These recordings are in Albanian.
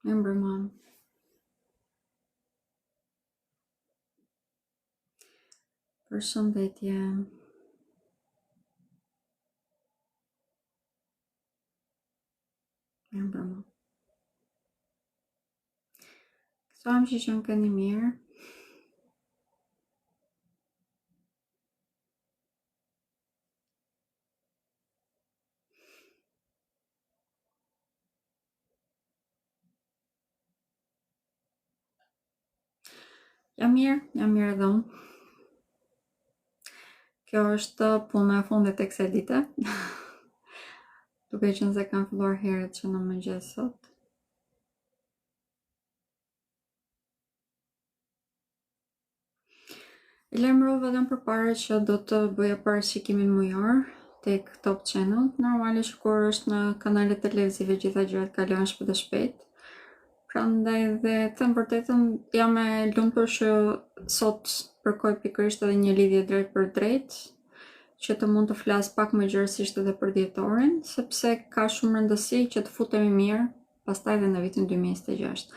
Mirëmbrëma. Përshëndetje. Mirëmbrëma. Gëzohem që qenkeni mirë. Jam mirë, jam mirë edhe unë. Kjo është puna e fundit e kësaj dite. Duke qenë se kam filluar herët që në mëngjes sot. E lajmërova edhe më përpara që do të bëja parashikimin mujor tek Top Channel. Normale që kur është në kanalet televizive gjitha gjërat kalojnë shpejt e shpejt. Prandaj dhe të them vërtetën jam e lumtur që sot përkoi pikërisht edhe një lidhje drejtpërdrejt që të mund të flas pak më gjerësisht edhe për dhjetorin, sepse ka shumë rëndësi që të futemi mirë pastaj edhe në vitin 2026.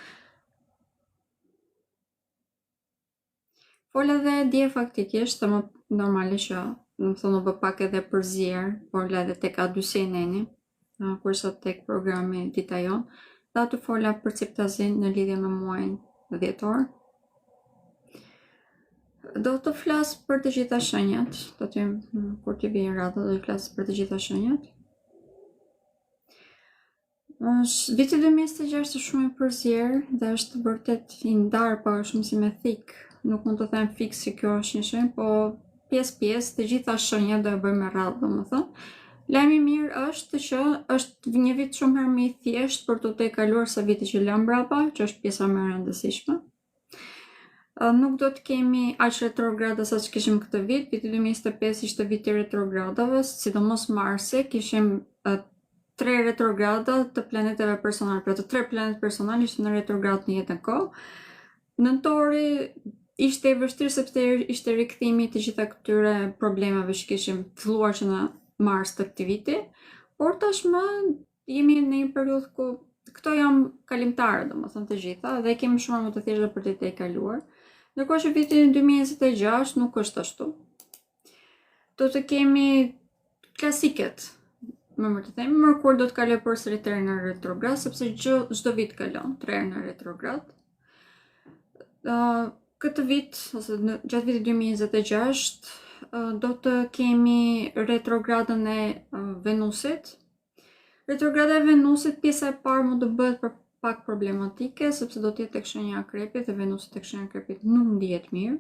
Fola edhe dje faktikisht, dhe më normale që domethënë u bë pak edhe përzier, fola edhe tek A2 CNN-i, kurse tek programi Dita Jonë, dhe aty fola përciptazin në lidhje me muajin dhjetor. Do të flas për të gjitha shenjat, do të kur t'i vijë radha do të flas për të gjitha shenjat. Është viti 2026 është shumë i përzier dhe është vërtet i ndarë pak a shumë si me thikë. Nuk mund të them fiks se kjo është një shenjë, po pjesë pjesë, të gjitha shenjat do e bëjmë me radhë, domethënë. Lajmi i mirë është që është një vit shumë herë më i thjeshtë për t'u tejkaluar se viti që lamë mbrapa, që është pjesa më e rëndësishme. Nuk do të kemi aq retrograda sa që kishim këtë vit. Viti 2025 ishte viti i retrogradave, sidomos Marsi, kishim tre retrograda të planeteve personale, pra të tre planet personale ishin në retrograd në njëjtën kohë. Nëntori ishte i vështirë sepse ishte rikthimi i të gjitha këtyre problemeve që kishim filluar që në mars të këtij viti, por tashmë jemi në një periudhë ku këto janë kalimtare, domethënë të gjitha, dhe kemi shumë më të thjeshta për të tejkaluar. Ndërkohë që viti 2026 nuk është ashtu. Do të kemi klasiket, më mirë të themi, Mërkur do të kaloj përsëri tre herë në retrograd, sepse çdo vit kalon tre herë në retrograd. Uh, këtë vit, ose në, gjatë vitit 2026, uh, do të kemi retrogradën e uh, Venusit, Retrograda e Venusit, pjesa e parë mund të bëhet për pak problematike, sepse do të jetë tek shenja e Akrepit dhe Venusi tek shenja e Akrepit nuk ndihet mirë.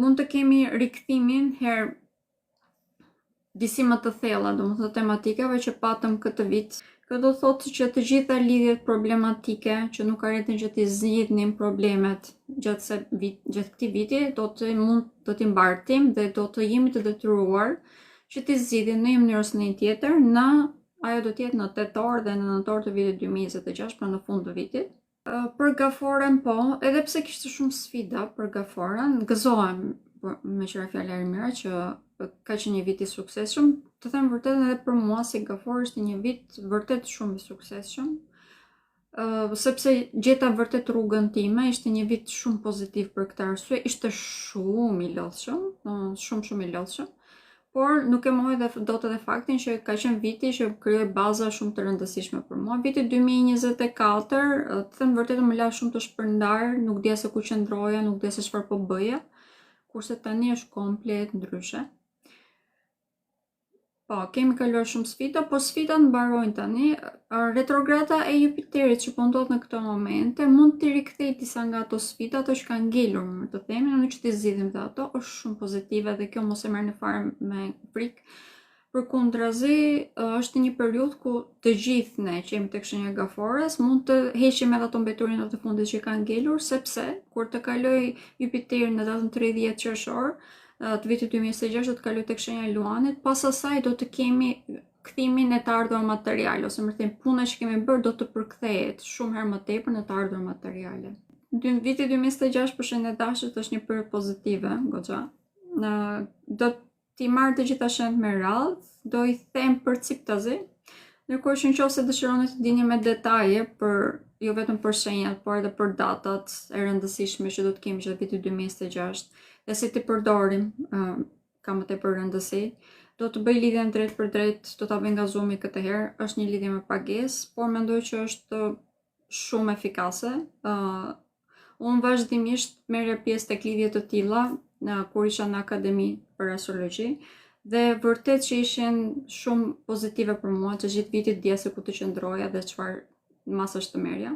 Mund të kemi rikthimin herë disi më të thella, domethënë tematikave që patëm këtë vit. Kjo do thotë që të gjitha lidhjet problematike që nuk arritën që t'i zgjidhnim problemet gjatë se vit, gjatë këtij viti, do të mund do t'i mbartim dhe do të jemi të detyruar që t'i zgjidhim në një mënyrë ose në një tjetër, në ajo do të jetë në tetor dhe në nëntor të vitit 2026, pra në fund të vitit. Për Gaforen po, edhe pse kishte shumë sfida për Gaforen, gëzohem meqë ra fjala Ermira që ka qenë një vit i suksesshëm. Të them vërtetën edhe për mua si Gafore ishte një vit vërtet shumë i suksesshëm. Uh, sepse gjeta vërtet rrugën time, ishte një vit shumë pozitiv për këtë arsye, ishte shumë i lodhshëm, shumë shumë i lodhshëm, por nuk e mohoj dhe dot edhe faktin që ka qenë viti që krijoi baza shumë të rëndësishme për mua. Viti 2024, të them vërtetën më la shumë të shpërndarë, nuk dija se ku qëndroja, nuk dija se çfarë po bëja, kurse tani është komplet ndryshe. Po, kemi kaluar shumë sfida, po sfidat mbarojnë tani. Retrograda e Jupiterit që po ndodh në këto momente mund t'i rikthej disa nga ato sfida, ato që kanë ngelur, më të themi, në që t'i zgjidhim dhe ato, është shumë pozitive dhe kjo mos e merrni fare me frikë. Përkundrazi, është një periudhë ku të gjithë ne që jemi tek shenja e Gafores mund të heqim edhe ato mbeturinat e fundit që kanë ngelur, sepse kur të kaloj Jupiteri në datën 30 qershor, të vitit 2026 do të kaloj tek shenja e Luanit, pas asaj do të kemi kthimin e të ardhurave materiale ose më thënë puna që kemi bërë do të përkthehet shumë herë më tepër në të ardhura materiale. Dy, viti 2026 për shenjën e dashit është një periudhë pozitive, goxha. Në do t'i marr të gjitha shenjat me radhë, do i them përciptazi. Ndërkohë që në qoftë se dëshironi të dini me detaje për jo vetëm për shenjat, por edhe për datat e rëndësishme që do të kemi gjatë vitit 2026 dhe si t'i përdorim, ka më tepër rëndësi. Do të bëj lidhjen drejtpërdrejt, do ta bëj nga Zoomi këtë herë, është një lidhje me pagesë, por mendoj që është shumë efikase. Uh, unë vazhdimisht merrja pjesë tek lidhje të tilla në kur isha në akademi për astrologji dhe vërtet që ishin shumë pozitive për mua që gjithë vitit dija se ku të qëndroja dhe çfarë masash të merrja.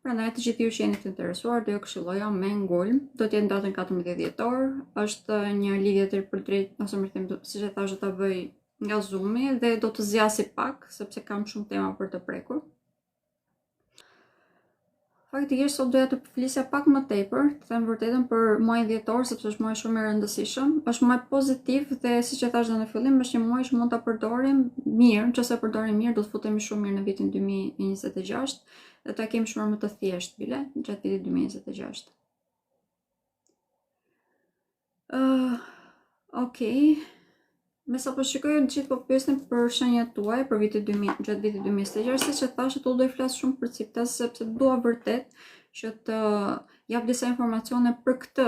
Prandaj të gjithë ju që jeni të interesuar, do ju këshilloja me ngulm. Do të jetë në datën 14 dhjetor, është një lidhje drejtpërdrejt, ose më them, siç e thashë, do ta bëj nga Zoomi dhe do të zgjasi pak sepse kam shumë tema për të prekur. Faktikisht sot doja të flisja pak më tepër, të them vërtetën për muajin dhjetor sepse është muaj shumë i rëndësishëm, është muaj pozitiv dhe siç e thashë dhe në fillim, është një muaj që mund ta përdorim mirë, nëse e përdorim mirë do të futemi shumë mirë në vitin 2026 dhe ta kemi shumë më të thjeshtë bile gjatë vitit 2026. Uh, ok. Me sa po shikoj të gjithë po pyesni për shenjat tuaja për vitin 2000, gjatë vitit 2026, siç e thashë, do të flas shumë përciptas sepse dua vërtet që të jap disa informacione për këtë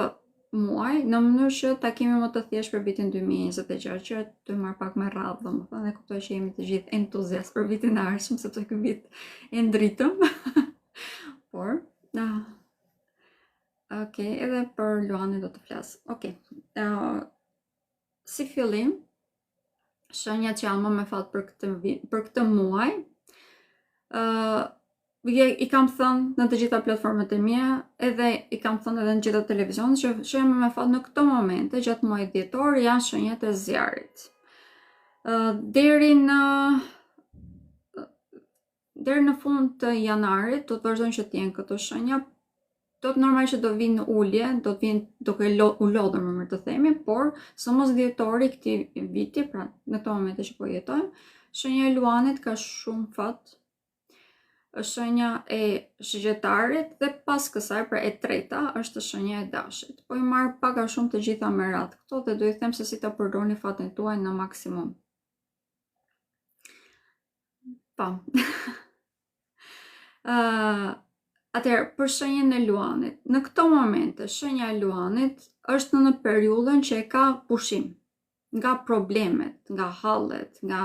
muaj në mënyrë që ta kemi më të thjeshtë për vitin 2026, që të marr pak me radhë, domethënë, e kuptoj që jemi të gjithë entuziastë për vitin e ardhshëm sepse ky vit e ndritëm. Por, na Ok, edhe për Luanin do të flas. Ok. Uh, si fillim, shenjat që janë më me fat për këtë për këtë muaj. Ë uh, i kam thënë në të gjitha platformat e mia, edhe i kam thënë edhe në gjitha televizionet që shenjat më me fat në këto momente gjatë muajit dhjetor janë shenjat e zjarrit. Ë uh, deri në Deri në fund të janarit do të vazhdojnë që të jenë këto shenja. Do të normal që do vinë në ulje, do të vinë duke lo, u lodhur më mirë të themi, por sidomos dhjetori i këtij viti, pra në këto momente që po jetojmë, shenja e Luanit ka shumë fat. Është shenja e Shigjetarit dhe pas kësaj, pra e treta, është shenja e Dashit. Po i marr pak a shumë të gjitha me radhë këto dhe do i them se si ta përdorni fatin tuaj në maksimum. Po. uh, atëherë, për shenjën e Luanit. Në këto momente, shenja e Luanit është në periudhën që e ka pushim nga problemet, nga hallet, nga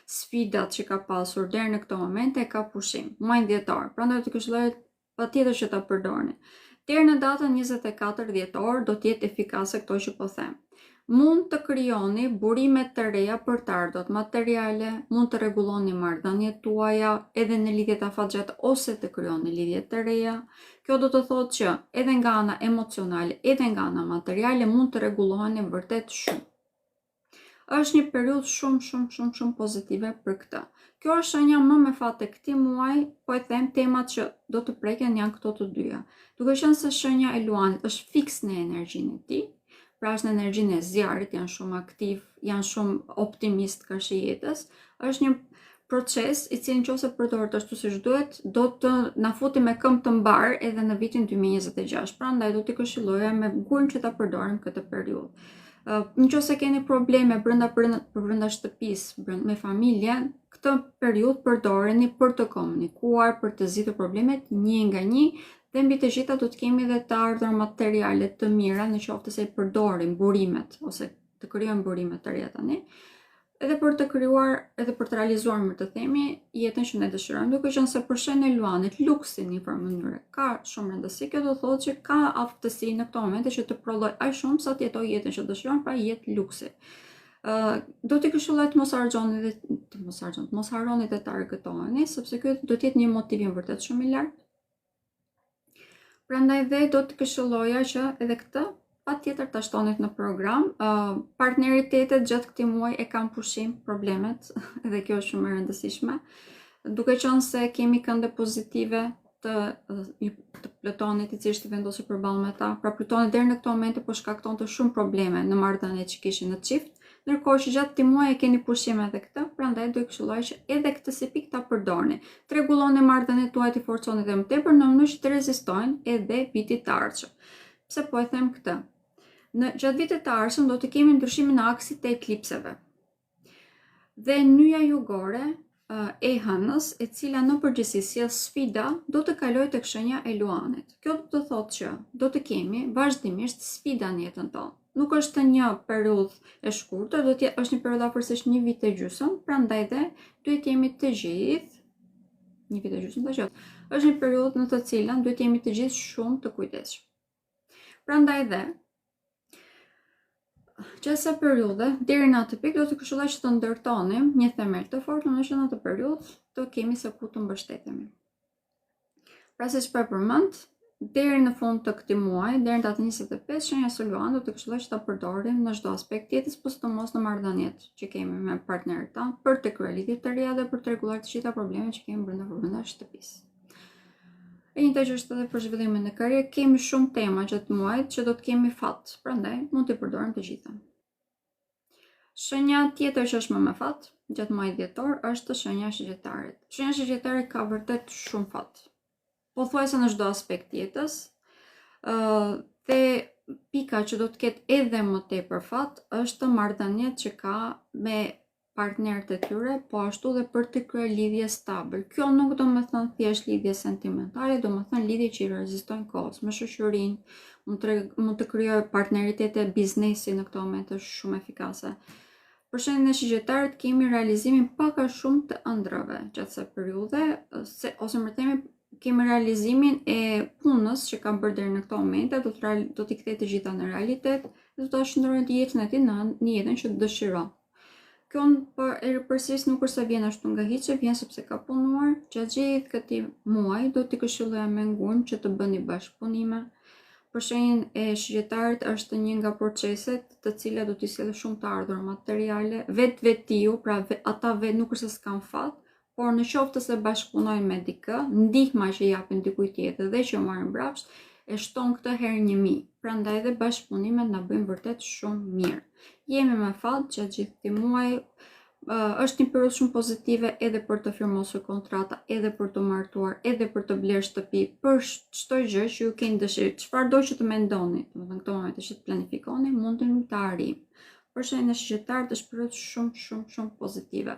sfidat që ka pasur deri në këto momente e ka pushim, muajin dhjetor. Prandaj të këshilloj patjetër që ta përdorni. Deri në datën 24 dhjetor do të jetë efikase këto që po them. Mund të krijoni burime të reja për të ardhurat materiale, mund të rregulloni marrëdhëniet tuaja edhe në lidhjet afatgjata ose të krijoni lidhje të reja. Kjo do të thotë që edhe nga ana emocionale, edhe nga ana materiale mund të rregulloheni vërtet shumë. Është një periudhë shumë shumë shumë shumë pozitive për këtë. Kjo është shenja më me fat e këtij muaji, po e them temat që do të preken janë këto të dyja. Duke qenë se shenja e Luanit është fiks në energjinë e tij, pra është në energjinë e zjarrit, janë shumë aktiv, janë shumë optimist karshi jetës, është një proces i cili nëse përdoret ashtu siç duhet, do të na futi me këmbë të mbarë edhe në vitin 2026. Prandaj do t'i këshilloja me ngulm që ta përdorim këtë periudhë. Në qoftë se keni probleme brenda brenda brenda shtëpisë, brenda me familjen, këtë periudhë përdoreni për të komunikuar, për të zgjidhur problemet një nga një dhe mbi të gjitha do të kemi edhe të ardhura materiale të mira në qoftë se i përdorim burimet ose të krijojmë burime të reja tani edhe për të krijuar, edhe për të realizuar më të themi, jetën që ne dëshirojmë, duke qenë se për shenjën e Luanit, luksi në një farë mënyre ka shumë rëndësi, kjo do thotë që ka aftësi në këto momente që të prodhojë aq shumë sa të jetojë jetën që dëshiron, pra jetë luksi. Ë uh, do t'i këshilloj të mos harxhoni dhe të mos harxhoni, të mos harroni të argëtoheni, sepse ky do të jetë një motivim vërtet shumë i lartë. Prandaj dhe do të këshilloja që edhe këtë patjetër ta shtonit në program. Uh, partneritetet gjatë këtij muaji e kanë pushim problemet dhe kjo është shumë e rëndësishme. Duke qenë se kemi kënde pozitive të të Plutonit i cili është i vendosur përballë me ta. Pra Plutoni deri në këto momente po shkaktonte shumë probleme në marrëdhëniet që kishin në çift, Ndërkohë që gjatë këtij muaji e keni pushim edhe këtë, prandaj do ju këshilloj që edhe këtë si pikë ta përdorni. Të rregulloni marrëdhëniet tuaja, t'i forconi edhe më tepër në mënyrë që të rezistojnë edhe vitit të ardhshëm. Pse po e them këtë? Në gjatë vitit të ardhshëm do të kemi ndryshimin e aksit të eklipseve. Dhe nyja jugore e hënës, e cila në përgjithësi sjell sfida, do të kalojë tek shenja e Luanit. Kjo do të thotë që do të kemi vazhdimisht sfida në jetën tonë. Nuk është një periudhë e shkurtër, do të jetë është një periudhë afërsisht një vit e gjysmë, prandaj dhe duhet të jemi të gjithë një vit e gjysmë të gjatë. Është një periudhë në të cilën duhet të jemi të gjithë shumë të kujdesshëm. Prandaj dhe Gjatë kësaj periudhe, deri në atë pikë do të këshilloj që të ndërtonim një themel të fortë, në që në atë periudhë të kemi se ku të mbështetemi. Pra siç po e përmend, deri në fund të këtij muaji, deri në datën 25, shenja së Luan do të këshilloj që ta përdorim në çdo aspekt të jetës, po sidomos në marrëdhëniet që kemi me partnerët tanë, për të krijuar lidhje të reja dhe për të rregulluar të gjitha problemet që kemi brenda brenda shtëpisë. E njëjta gjë është edhe për zhvillimin në karrierë, kemi shumë tema gjatë muajit që do të kemi fat, prandaj mund t'i përdorim të gjitha. Shenja tjetër që është më me fat gjatë muajit dhjetor është shenja e Shigjetarit. Shenja e Shigjetarit ka vërtet shumë fat. Pothuajse në çdo aspekt të jetës. Ë dhe pika që do të ketë edhe më tepër fat është marrëdhëniet që ka me partnerët e tyre, po ashtu dhe për të kryer lidhje stabël. Kjo nuk do me thënë thjesht lidhje sentimentale, do me thënë lidhje që i rezistojnë kohës, me shoqërinë, mund të, mund të krijojë partneritete biznesi në këto momente shumë efikase. Për shenjën e shigjetarit kemi realizimin pak a shumë të ëndrrave gjatë kësaj periudhe, se, ose më themi kemi realizimin e punës që ka bërë deri në këto momente, do të do t'i kthejë të gjitha në realitet dhe do ta shndërrojë jetën e tij në një jetën që dëshiron. Kjo po e ripërsëris nuk është se vjen ashtu nga hiçi, vjen sepse ka punuar gjatë gjithë këtij muaji, do t'i këshilloja me ngulm që të bëni bashkëpunime. Për shenjën e shigjetarit është një nga proceset të cilat do t'i sjellë shumë të ardhura materiale, vetvetiu, pra ata vetë nuk është se s'kanë fat, por në qoftë se bashkëpunojnë me dikë, ndihma që japin dikujt tjetër dhe që marrin mbrapsht, e shton këtë herë 1000. Prandaj edhe bashkëpunimet na bëjnë vërtet shumë mirë. Jemi me fat gjatë gjithë këtij muaji. Është një periudhë shumë pozitive edhe për të firmosur kontrata, edhe për të martuar, edhe për të blerë shtëpi, për çdo gjë që ju keni dëshirë, çfarëdo që të mendoni, domethënë këto momente që të planifikoni, mundemi ta arrijmë. Për shenjën e shigjetarit është periudhë shumë shumë shumë pozitive.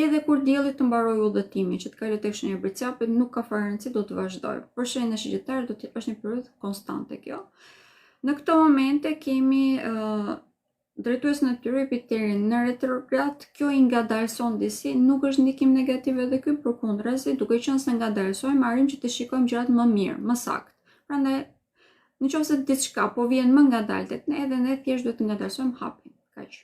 Edhe kur dielli të mbarojë udhëtimin, që të kalojë tek shenja e Bricjapit, nuk ka fare rëndësi, do të vazhdojë. Për shenjën e shigjetarit do të është një periudhë konstante kjo. Në këto momente kemi uh, drejtuesin e tyre Jupiterin në retrograd, kjo i ngadalëson disi, nuk është ndikim negativ edhe ky, përkundrazi, duke qenë se ngadalësojmë, arrijmë që të shikojmë gjërat më mirë, më saktë. Prandaj Në qoftë se diçka po vjen më ngadalë tek ne, edhe ne thjesht duhet të ngadalësojmë hapin. Kaq.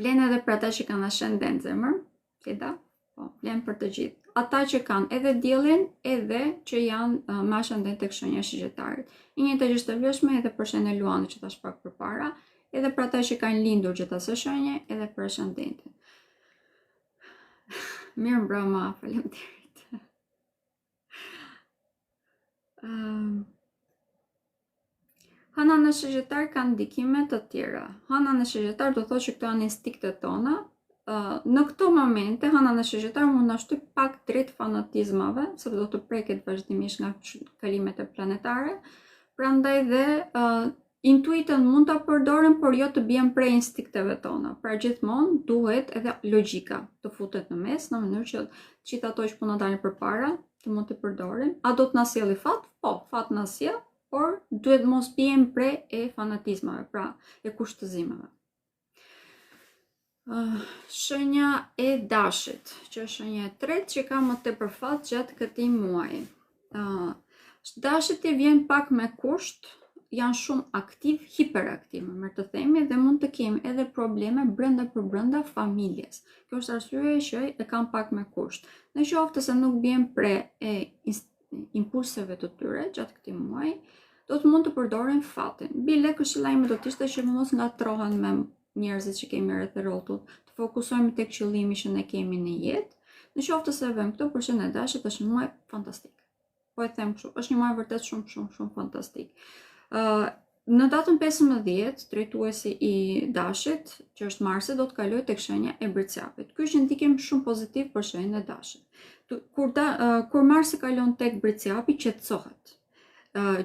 Vlen edhe për ata që kanë ascendent zemër, Keda, po, vlen për të gjithë. Ata që kanë edhe diellin, edhe që janë uh, me ascendent tek shenja e shigjetarit. E njëjta gjë është e vlefshme edhe për shenjën e luanit që thashë pak përpara, edhe për ata që kanë lindur gjatë asaj shenje, edhe për ascendentin. Mirëmbrëma, faleminderit. Um, Hëna në shigjetar ka ndikime të tjera. Hëna në shigjetar do thotë që këto janë instinktet tona. Uh, në këto momente, hëna në shigjetar mund na shtyjë pak drejt fanatizmave, sepse do të preket vazhdimisht nga kalimet e planetare. Prandaj dhe uh, Intuitën mund ta përdorim, por jo të biem pre instinkteve tona. Pra gjithmonë duhet edhe logjika të futet në mes, në mënyrë që të gjitha ato që po na dalin përpara të mund t'i përdorim. A do të na sjelli fat? Po, fat na sjell, por duhet mos biem pre e fanatizmave, pra e kushtëzimeve. Uh, shenja e dashit, që është shenja e tretë që ka më tepër fat gjatë këtij muaji. Uh, dashit i vjen pak me kusht, janë shumë aktiv, hiperaktiv, më mirë të themi, dhe mund të kemi edhe probleme brenda për brenda familjes. Kjo është arsyeja që e kam pak me kusht. Në qoftë se nuk bien pre e impulseve të tyre gjatë këtij muaji, do të mund të përdorin fatin. Bile këshilla ime do të ishte që mos ngatërrohen me njerëzit që kemi rreth e rrotull, të fokusohemi tek qëllimi që ne kemi në jetë. Në qoftë se e vëmë këtë për shenjën e dashit është një muaj fantastik. Po e them kështu, është një muaj vërtet shumë shumë shumë fantastik. Ë uh, Në datën 15, drejtuesi i Dashit, që është Marsi, do të kalojë tek shenja e Bricjapit. Ky është një ndikim shumë pozitiv për shenjën e Dashit. Kur, da, kur Marsi kalon tek Bricjapi, qetësohet.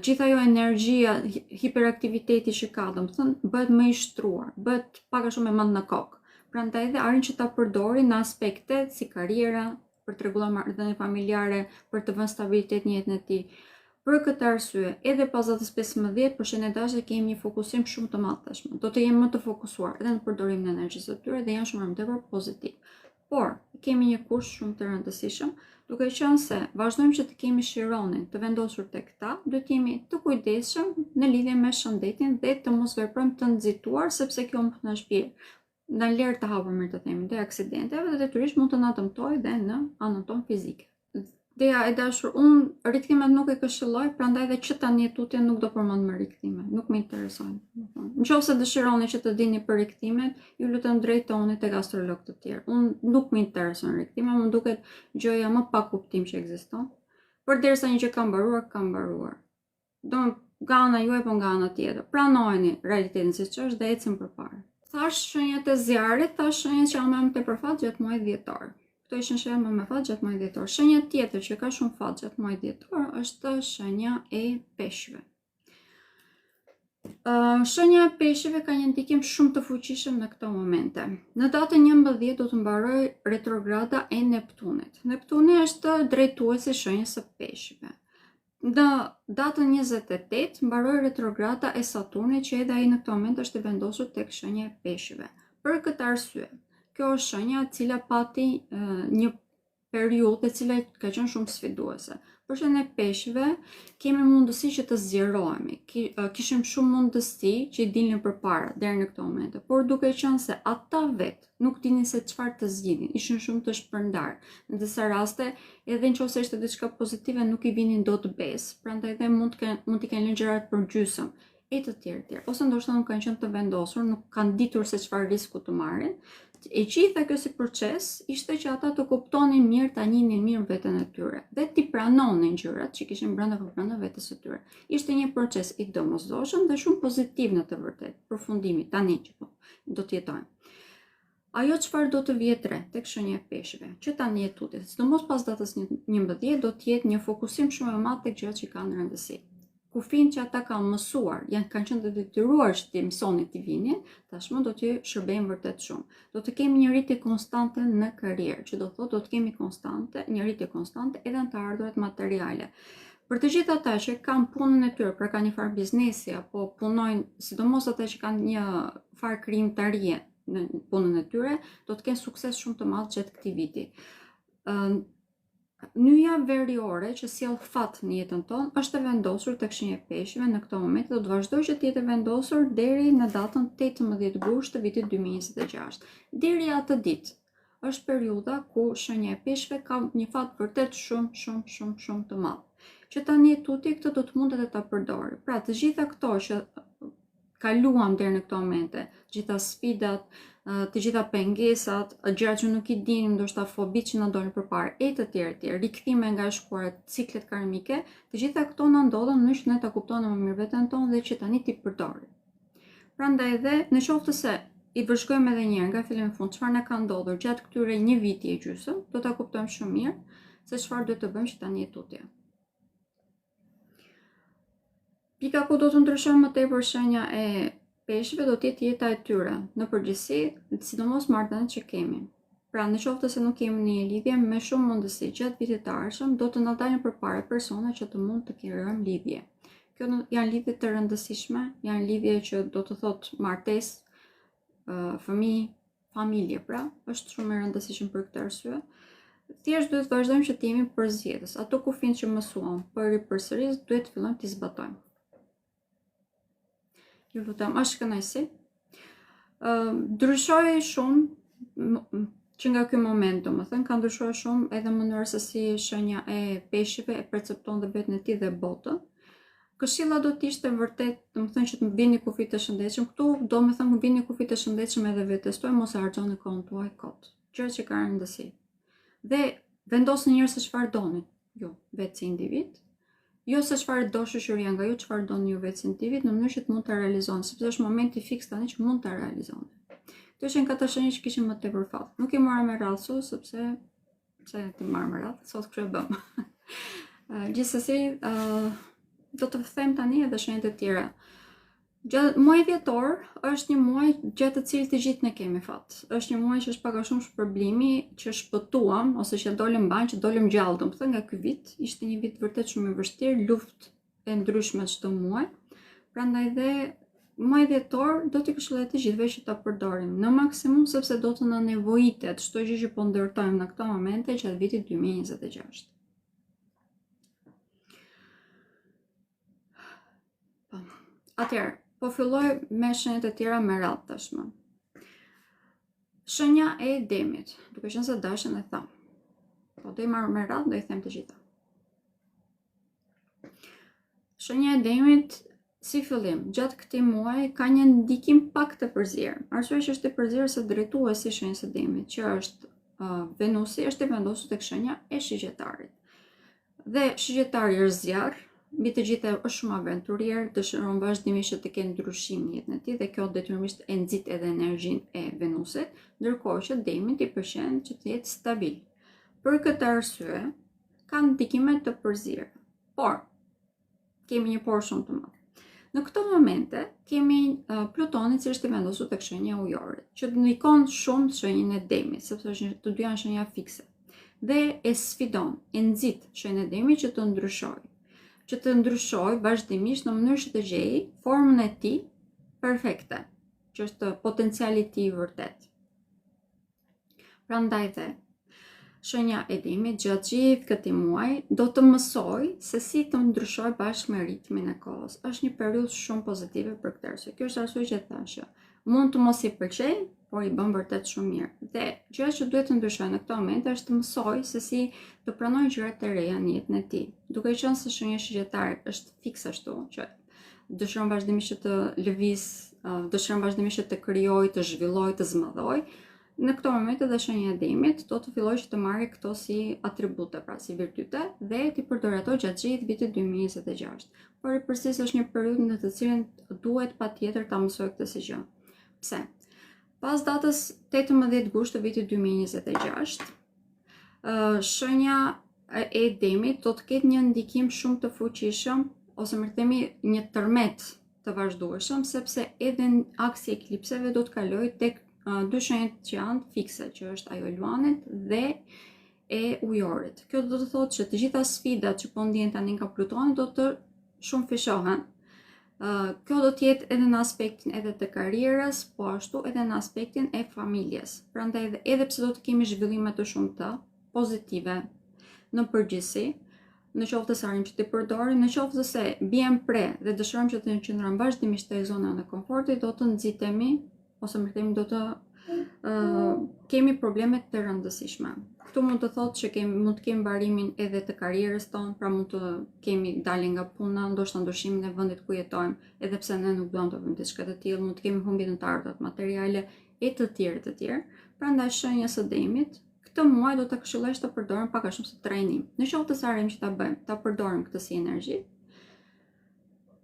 Gjithë ajo energjia, hiperaktiviteti që ka, domethënë, bëhet më i shtruar, bëhet pak a shumë me mend në kokë. Prandaj dhe arrin që ta përdorin në aspekte si karriera, për të rregulluar marrëdhënie familjare, për të vënë stabilitet në jetën e tij. Për këtë arsye, edhe pas datës 15, për shenjën e dashit kemi një fokusim shumë të madh tashmë. Do të jenë më të fokusuar edhe në përdorimin e energjisë së tyre dhe janë shumë më tepër pozitiv. Por, kemi një kusht shumë të rëndësishëm, duke qenë se vazhdojmë që të kemi Shironin të vendosur tek ta, duhet të jemi të kujdesshëm në lidhje me shëndetin dhe të mos veprojmë të nxituar sepse kjo mund të na shpie na lerë të hapur mirë të themi dhe aksidenteve dhe detyrisht mund të na dëmtojë dhe në anën tonë fizike. Dea e dashur, unë rikthimet nuk e këshilloj, prandaj dhe që tani e tutje nuk do përmend më rikthime, nuk më interesojnë. Në qoftë se dëshironi që të dini për rikthimet, ju lutem drejtohuni tek astrologë të tjerë. Unë nuk më interesojnë rikthimet, më duket gjëja më pa kuptim që ekziston. Përderisa një gjë ka mbaruar, ka mbaruar. Do nga ana juaj po nga ana tjetër. Pranojeni realitetin siç është dhe ecim përpara. Thash shenjat e zjarrit, thash shenjat që janë më tepër fat gjatë muajit dhjetor. Këto ishin shenjat më me fat gjatë muajit dhjetor. Shenja tjetër që ka shumë fat gjatë muajit dhjetor është shenja e peshqve. Uh, shenja e peshqve ka një ndikim shumë të fuqishëm në këto momente. Në datën 11 do të mbarojë retrograda e Neptunit. Neptuni është drejtuesi i shenjës së peshqve. Në datën 28 mbaroi retrograda e Saturnit që edhe ai në këtë moment është i vendosur tek shenja e Peshqve. Për këtë arsye, kjo është shenja e cila pati një periudhë e cila ka qenë shumë sfiduese. Për shenjën e Peshqve kemi mundësi që të zgjerohemi. Kishim shumë mundësi që i dilnin përpara deri në këto momente, por duke qenë se ata vetë nuk dinin se çfarë të zgjidhnin, ishin shumë të shpërndarë. Në disa raste, edhe në qoftë se ishte diçka pozitive, nuk i vinin dot besë, prandaj dhe mund të kenë mund t'i kenë lënë gjërat për gjysmë e të tjerë të tjerë. Ose ndoshta nuk kanë qenë të vendosur, nuk kanë ditur se çfarë risku të marrin. E gjitha kjo si proces ishte që ata të kuptonin mirë, ta njihnin mirë veten e tyre dhe t'i pranonin gjërat që kishin brenda për brenda vetes së tyre. Ishte një proces i domosdoshëm dhe shumë pozitiv në të vërtetë. Përfundimi tani që po do të jetojmë. Ajo çfarë do të vihet re tek shenja e peshqve, që tani e tutje, sidomos pas datës 11 do të jetë një fokusim shumë i madh tek gjërat që kanë rëndësi. Kufijtë që ata kanë mësuar, janë kanë qenë të detyruar që t'i mësonin t'i vinin, tashmë do t'u shërbejnë vërtet shumë. Do të kemi një rritje konstante në karrierë, që do të thotë do të kemi konstante, një rritje konstante edhe në të ardhurat materiale. Për të gjithë ata që kanë punën e tyre, pra kanë një farë biznesi apo punojnë, sidomos ata që kanë një farë krijimtarie në punën e tyre, do të kenë sukses shumë të madh gjatë këtij viti. Ë Nyja veriore që sjell fat në jetën tonë është e vendosur tek shenja e peshqve në këtë moment dhe do të vazhdojë që të jetë e vendosur deri në datën 18 gusht të vitit 2026. Deri atë ditë, është periudha ku shenja e peshqve ka një fat vërtet shumë, shumë, shumë, shumë të madh. Që tani e tutje këtë do të mund edhe ta përdorë. Pra, të gjitha këto që kaluam deri në këto momente, të gjitha sfidat, të gjitha pengesat, gjërat që nuk i dinim, ndoshta fobitë që na dolën përpara e të tjerë të tjerë, rikthime nga e shkuara, ciklet karmike, të gjitha këto na ndodhën në mënyrë që ne ta kuptonim më mirë veten tonë dhe që tani t'i përdorim. Prandaj dhe, në qoftë se i vëzhgojmë edhe një herë nga fillimi në fund çfarë na ka ndodhur gjatë këtyre një viti e gjysmë, do ta kuptojmë shumë mirë se çfarë duhet të bëjmë që tani e tutje. Pika ku do të ndryshojë më tepër shenja e peshqve do të jetë jeta e tyre, në përgjithësi, sidomos marrëdhëniet që kemi. Pra, në qoftë se nuk jemi në një lidhje, me shumë mundësi gjatë vitit të ardhshëm do të na dalin përpara persona që të mund të krijojmë lidhje. Kjo janë lidhje të rëndësishme, janë lidhje që do të thotë martesë, fëmijë, familje, pra, është shumë e rëndësishme për këtë arsye. Thjesht duhet të vazhdojmë që të jemi përzgjedhës. Ato kufijtë që mësuam, po e ripërsëris, duhet të fillojmë t'i zbatojmë. Ju lutem, është kënaqësi. Ë ndryshoi shumë që nga ky moment, domethënë, ka ndryshuar shumë edhe mënyra se si shenja e peshqve e percepton dhe veten e tij dhe botën. Këshilla do të ishte vërtet, domethënë që të vini kufij të shëndetshëm. Këtu domethënë vini kufij të shëndetshëm edhe vetes tuaj, mos e harxhoni kohën tuaj kot. Gjëra që kanë rëndësi. Dhe vendosni një herë se çfarë doni ju vetë si individ, jo se çfarë do shoqëria nga ju, çfarë doni ju vetë si individ, në mënyrë që të mund ta realizoni, sepse është momenti fiks tani që mund ta realizoni. Këto ishin katër shenja që kishin më tepër fat. Nuk i mora me radhë sot, sepse pse t'i marr me radhë, sot kështu e bëmë. Gjithsesi, uh, do të them tani edhe shenjat e tjera. Gjatë muaji dhjetor është një muaj gjatë të cilit të gjithë ne kemi fat. Është një muaj që është pak a shumë shpërblimi që shpëtuam ose që dolëm mbanë, që dolëm gjallë, domethënë nga ky vit. Ishte një vit vërtet shumë i vështirë, luftë e ndryshme çdo muaj. Prandaj dhe muaji dhjetor do t'i këshilloj të gjithëve që ta përdorim në maksimum sepse do të na nevojitet çdo gjë që po ndërtojmë në këto momente gjatë vitit 2026. Po. Atëherë, po filloj me shenjat e tjera me radhë tashmë. Shenja e demit, duke qenë se dashin e thamë. Po do i marr me radhë, do i them të gjitha. Shenja e demit si fillim, gjatë këtij muaji ka një ndikim pak të përzier. Arsyeja që është e përzier se drejtuesi i shenjës së demit, që është uh, Venusi, është i vendosur tek shenja e shigjetarit. Dhe shigjetari është zjarr, mbi të gjitha është shumë aventurier, dëshiron vazhdimisht që të ketë ndryshim në jetën e tij dhe kjo detyrimisht e nxit edhe energjinë e Venusit, ndërkohë që Demit i pëlqen që të jetë stabil. Për këtë arsye, ka ndikime të përziera. Por, Kemi një por shumë të madh. Në këto momente kemi uh, Plutonin që është i vendosur tek shenja e ujorit, që ndikon shumë shenjën e demit, sepse është një, të dy janë shenja fikse. Dhe e sfidon, e nxit shenjën e demit që të ndryshojë, që të ndryshojë vazhdimisht në mënyrë që të gjejë formën e tij perfekte, që është potenciali i tij i vërtetë. Prandaj dhe shenja e demit gjatë gjithë këtij muaji do të mësojë se si të ndryshojë bashkë me ritmin e kohës. Është një periudhë shumë pozitive për këtë arsye. Kjo është arsye që thashë. Mund të mos i pëlqejë, por i bën vërtet shumë mirë. Dhe gjëja që duhet të ndryshojë në këtë moment është të mësojë se si të pranojë gjërat e reja në jetën e tij. Duke qenë se shenja e shigjetarit është fiks ashtu, që dëshiron vazhdimisht që të lëvizë, dëshiron vazhdimisht që të krijojë, të zhvillojë, të zmadhojë. Në këto momente dhe shenja e demit do të fillojë që të marrë këto si atribute, pra si virtyte dhe t'i përdorë ato gjatë gjithë vitit 2026. Por e përsëris është një periudhë në të cilën duhet patjetër ta mësojë këtë si gjë. Pse? Pas datës 18 gusht të vitit 2026, shenja e demit do të ketë një ndikim shumë të fuqishëm ose më themi një tërmet të vazhdueshëm sepse edhe aksi i eklipseve do të kalojë tek dy shenjat që janë fikse, që është ajo e Luanit dhe e Ujorit. Kjo do të thotë që të gjitha sfidat që po ndjen tani nga Plutoni do të shumëfishohen. Kjo do të jetë edhe në aspektin edhe të karrierës, po ashtu edhe në aspektin e familjes. Prandaj edhe, edhe pse do të kemi zhvillime të shumta pozitive në përgjithësi, në qoftë se arrijmë që t'i përdorim, në qoftë se biem pre dhe dëshirojmë që të qëndrojmë vazhdimisht te zona e komfortit, do të nxitemi ose më themi do të uh, kemi probleme të rëndësishme. Këtu mund të thotë që kemi, mund të kemi varimin edhe të karrierës tonë, pra mund të kemi dalje nga puna, ndoshta ndryshimin e vendit ku jetojmë, edhe pse ne nuk duam të bëjmë diçka të tillë, mund të kemi humbje në të ardhurat materiale e të tjerë të tjerë. Prandaj shenjës së demit, këtë muaj do ta këshilloj ta përdorim pak a shumë si trajnim. Në qoftë se arrijmë që ta bëjmë, ta përdorim këtë si energji,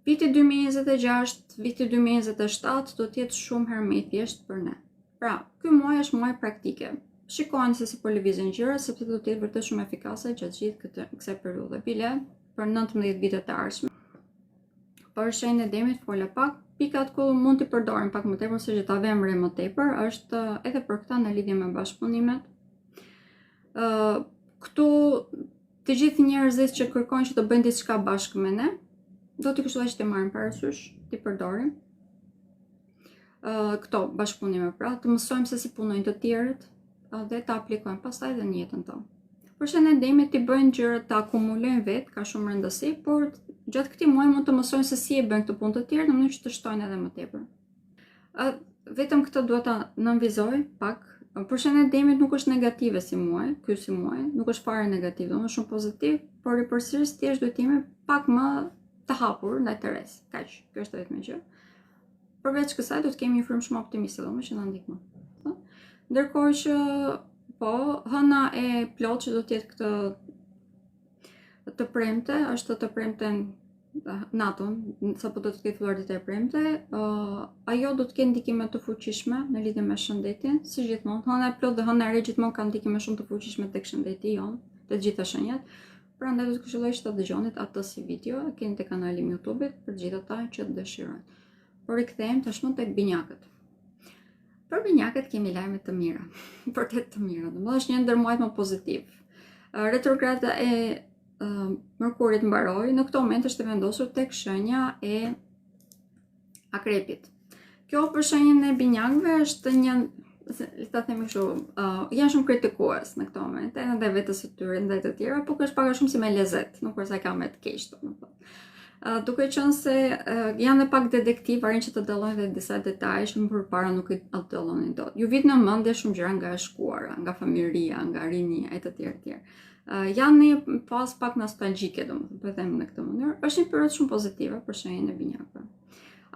Viti 2026, viti 2027 do të jetë shumë herë më i thjeshtë për ne. Pra, ky muaj është muaj praktike. Shikojeni se si po lëvizin gjërat sepse do të jetë vërtet shumë efikase gjatë gjithë këtë kësaj periudhe. Bile për 19 vitet e ardhshme. Për shenjën e demit fola pak, pikat ku mund t'i përdorim pak më tepër ose që ta vëmë re më tepër është edhe për këta në lidhje me bashkëpunimet. Ë këtu Të gjithë njerëzit që kërkojnë që të bëjnë diçka bashkë me ne, do t'i këshilloj që t'i marrim parasysh, t'i përdorim. Uh, këto bashkëpunime pra, të mësojmë se si punojnë të tjerët uh, dhe ta aplikojmë pastaj edhe në jetën tonë. Për shenjën e demit t'i bëjnë gjërat ta akumulojnë vetë, ka shumë rëndësi, por gjatë këtij muaji mund të mësojnë se si e bëjnë këtë punë të tjerë në mënyrë që të shtojnë edhe më tepër. Ë vetëm këtë dua ta nënvizoj pak. Për shenjën e demit nuk është negative si muaj, ky si muaj, nuk është fare negativ, domethënë shumë pozitiv, por e përsëris thjesht duhet të jemi pak më të hapur ndaj të resë. Kaq, kjo është e vetmja gjë. Përveç kësaj do të kemi një frymë shumë optimiste, domethënë që na ndihmon. Po? Ndërkohë që po, hëna e plotë që do të jetë këtë të premte, është të premten natën, sapo do të ketë filluar dita e premte, uh, ajo do të ketë ndikime të fuqishme në lidhje me shëndetin, si gjithmonë, hëna e plotë dhe hëna e re gjithmonë kanë ndikime shumë të fuqishme tek shëndeti jonë, te të gjitha shenjat. Prandaj do të këshilloj që ta dëgjonit atë si video, e keni te kanali im YouTube-it për të gjithë ata që dëshirojnë. Por rikthehem tashmë tek binjakët. Për binjakët kemi lajme të mira, vërtet të mira. Domethënë është një ndër muajt më pozitiv. Retrograda e Mërkurit mbaroi, në këtë moment është e vendosur tek shenja e Akrepit. Kjo për shenjën e binjakëve është një le ta themi kështu, uh, janë shumë kritikues në këtë moment, edhe ndaj vetes së tyre, ndaj të tjerëve, por është pak a shumë si me lezet, nuk është se ka me të keq, domethënë. Uh, duke qenë se uh, janë dhe pak detektiv, arrijnë që të dallojnë dhe disa detaje që më përpara nuk i dallonin dot. Ju vijnë në mendje shumë gjëra nga e shkuara, nga fëmijëria, nga rinia e të tjerë të tjerë. Uh, janë në një fazë pak nostalgjike, domethënë, po e them në këtë mënyrë. Është një periudhë shumë pozitive për shenjën e binjakëve.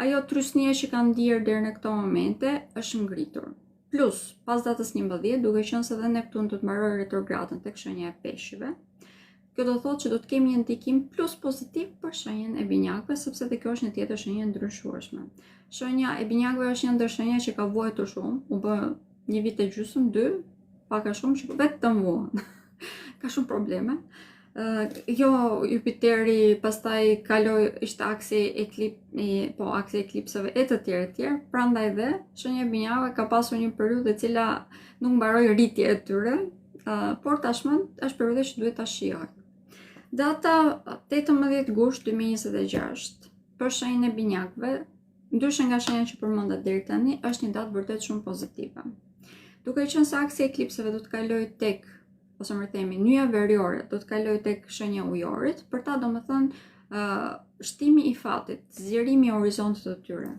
Ajo trysnia që kanë ndier deri në këto momente është ngritur. Plus, pas datës 11, duke qenë se dhe Neptun do të mbarojë retrogradën tek shenja e Peshqve, kjo do thotë që do të kemi një ndikim plus pozitiv për shenjën e binjakëve, sepse dhe kjo është një tjetër shenjë e ndryshueshme. Shenja e binjakëve është një ndër shenjat që ka vuajtur shumë, u bë një vit e gjysmë, dy, pak a shumë që vetëm vuan. ka shumë probleme. Uh, jo Jupiteri pastaj kaloi ishte aksi eklip i, po aksi eklipseve e të tjerë e tjerë, prandaj dhe shenja e binjakëve ka pasur një periudhë e cila nuk mbaroi rritje e tyre, uh, por tashmë është periudha që duhet ta shijojnë. Data 18 gusht 2026 për shenjën e binjakëve Ndryshe nga shenjat që përmenda deri tani, është një datë vërtet shumë pozitive. Duke qenë se aksi i eklipseve do të kalojë tek ose më themi nyja veriore do të kalojë tek shenja e ujorit, për ta domethënë uh, shtimi i fatit, zgjerimi i horizontit të tyre.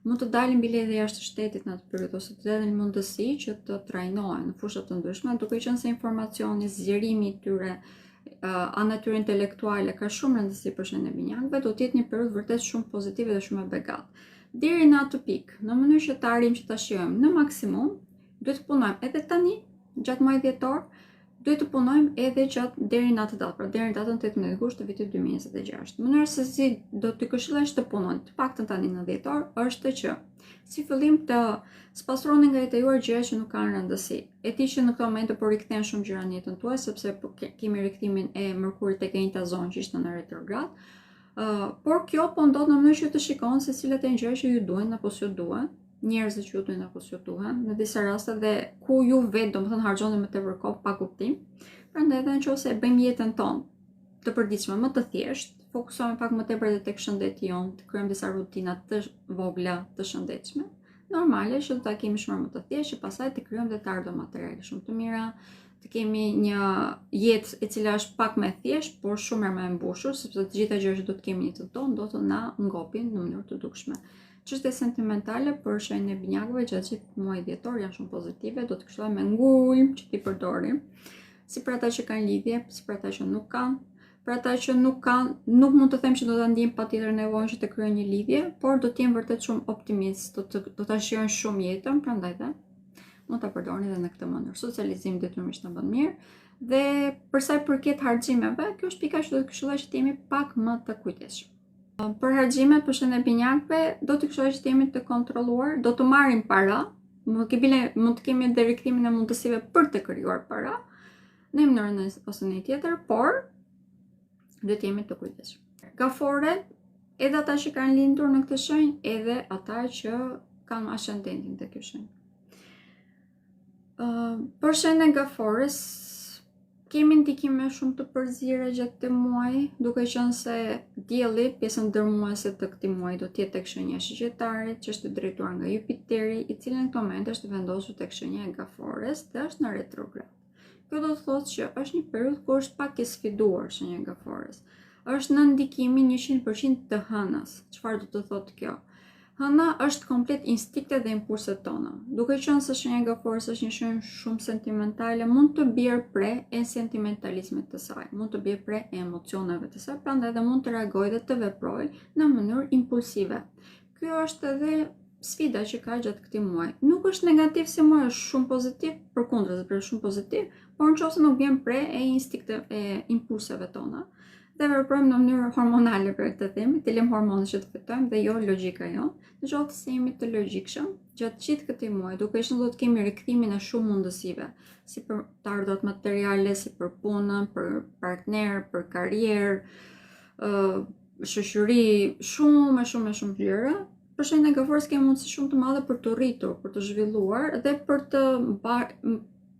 Mund të dalin bile edhe jashtë shtetit në atë periudhë ose të dalin mundësi që të trajnohen në fusha të ndryshme, duke qenë se informacioni, zgjerimi i tyre, ana e tyre intelektuale ka shumë rëndësi për shenjën e binjakëve, do të jetë një periudhë vërtet shumë pozitive dhe shumë e begatë. Deri në atë pikë, në mënyrë që të arrijmë që ta shijojmë në maksimum, duhet të punojmë edhe tani, gjatë muajit dhjetor, duhet të punojmë edhe gjatë deri në atë datë, pra deri në datën 18 gusht të vitit 2026. Mënyra se si do të këshilloj të punoni, të paktën tani në dhjetor, është që si fillim të spastroni nga jeta juaj gjëra që nuk kanë rëndësi. E di që në këto momente po rikthehen shumë gjëra në jetën tuaj sepse po kemi rikthimin e Mërkurit tek e njëjta zonë që ishte në retrograd. Uh, por kjo po ndodh në mënyrë që të shikoni se cilat janë gjërat që ju duhen apo s'ju duhen, njerëzit që ju duhen apo s'ju duhen, në disa raste dhe ku ju vetë domethënë harxhoni më tepër kohë pa kuptim. Prandaj edhe nëse e bëjmë jetën tonë të përditshme më të thjeshtë, fokusohemi pak më tepër edhe tek shëndeti jonë, të krijojmë disa rutina të vogla të shëndetshme normale që do ta kemi shumë më të thjeshtë që pastaj të krijojmë dhe të ardhura materiale shumë të mira, të kemi një jetë e cila është pak më e thjeshtë, por shumë më e mbushur, sepse të gjitha gjërat që do të kemi në jetën tonë do të na ngopin në mënyrë të dukshme. Çështjet sentimentale për shenjën e binjakëve gjatë gjithë muajit dhjetor janë shumë pozitive, do të këshilloj me ngulm që t'i përdorim, si për ata që kanë lidhje, si për ata që nuk kanë, Për ata që nuk kanë, nuk mund të them që do ta ndjejnë patjetër nevojën që të krijojnë një lidhje, por do të jenë vërtet shumë optimistë, do të do ta shijojnë shumë jetën, prandaj dhe mund ta përdorni edhe në këtë mënyrë. Socializimi detyrimisht na bën mirë. Dhe për sa i përket harxhimeve, kjo është pika që do të këshilloj që të jemi pak më të kujdesshëm. Për harxhimet për shenjën e binjakëve, do të këshilloj që të jemi të kontrolluar, do të marrim para, mund të kemi mund të kemi edhe rikthimin e mundësive për të krijuar para, në një mënyrë ose në një tjetër, por duhet të jemi të kujdesshëm. Gaforet, edhe ata që kanë lindur në këtë shenjë, edhe ata që kanë ascendentin te kjo shenjë. Uh, për shenjën e gafores, kemi ndikime shumë të përziera gjatë këtij muaji, duke qenë se dielli, pjesën dërmuese të këtij muaji do të jetë tek shenja e Shigjetarit, që është drejtuar nga Jupiteri, i cili në këtë moment është vendosur tek shenja e gafores dhe është në retrograd. Kjo do të thotë që është një periudhë ku është pak e sfiduar shenja e gafores. Është në ndikimin 100% të hënës. Çfarë do të thotë kjo? Hëna është komplet instinktet dhe impulset tona. Duke qenë se shenja e gafores është një shenjë shumë sentimentale, mund të bjerë pre e sentimentalizmit të saj, mund të bjerë pre e emocioneve të saj, prandaj dhe mund të reagojë dhe të veprojë në mënyrë impulsive. Kjo është edhe sfida që ka gjatë këtij muaji. Nuk është negativ si muaj, është shumë pozitiv, përkundrazi, është shumë pozitiv, por në qoftë se nuk biem pre e instinkte e impulseve tona dhe veprojmë në mënyrë hormonale për të themi, të lëmë hormonet që të fitojmë dhe jo logjika jonë. Në qoftë se jemi të logjikshëm, gjatë gjithë këtij muaji, duke qenë do të kemi rikthimin e shumë mundësive, si për të ardhurat materiale, si për punën, për partner, për karrierë, ë shoqëri, shumë e shumë e shumë gjëra. Për shenjën e gaforës kemi mundësi shumë të madhe për t'u rritur, për t'u zhvilluar dhe për të mbar,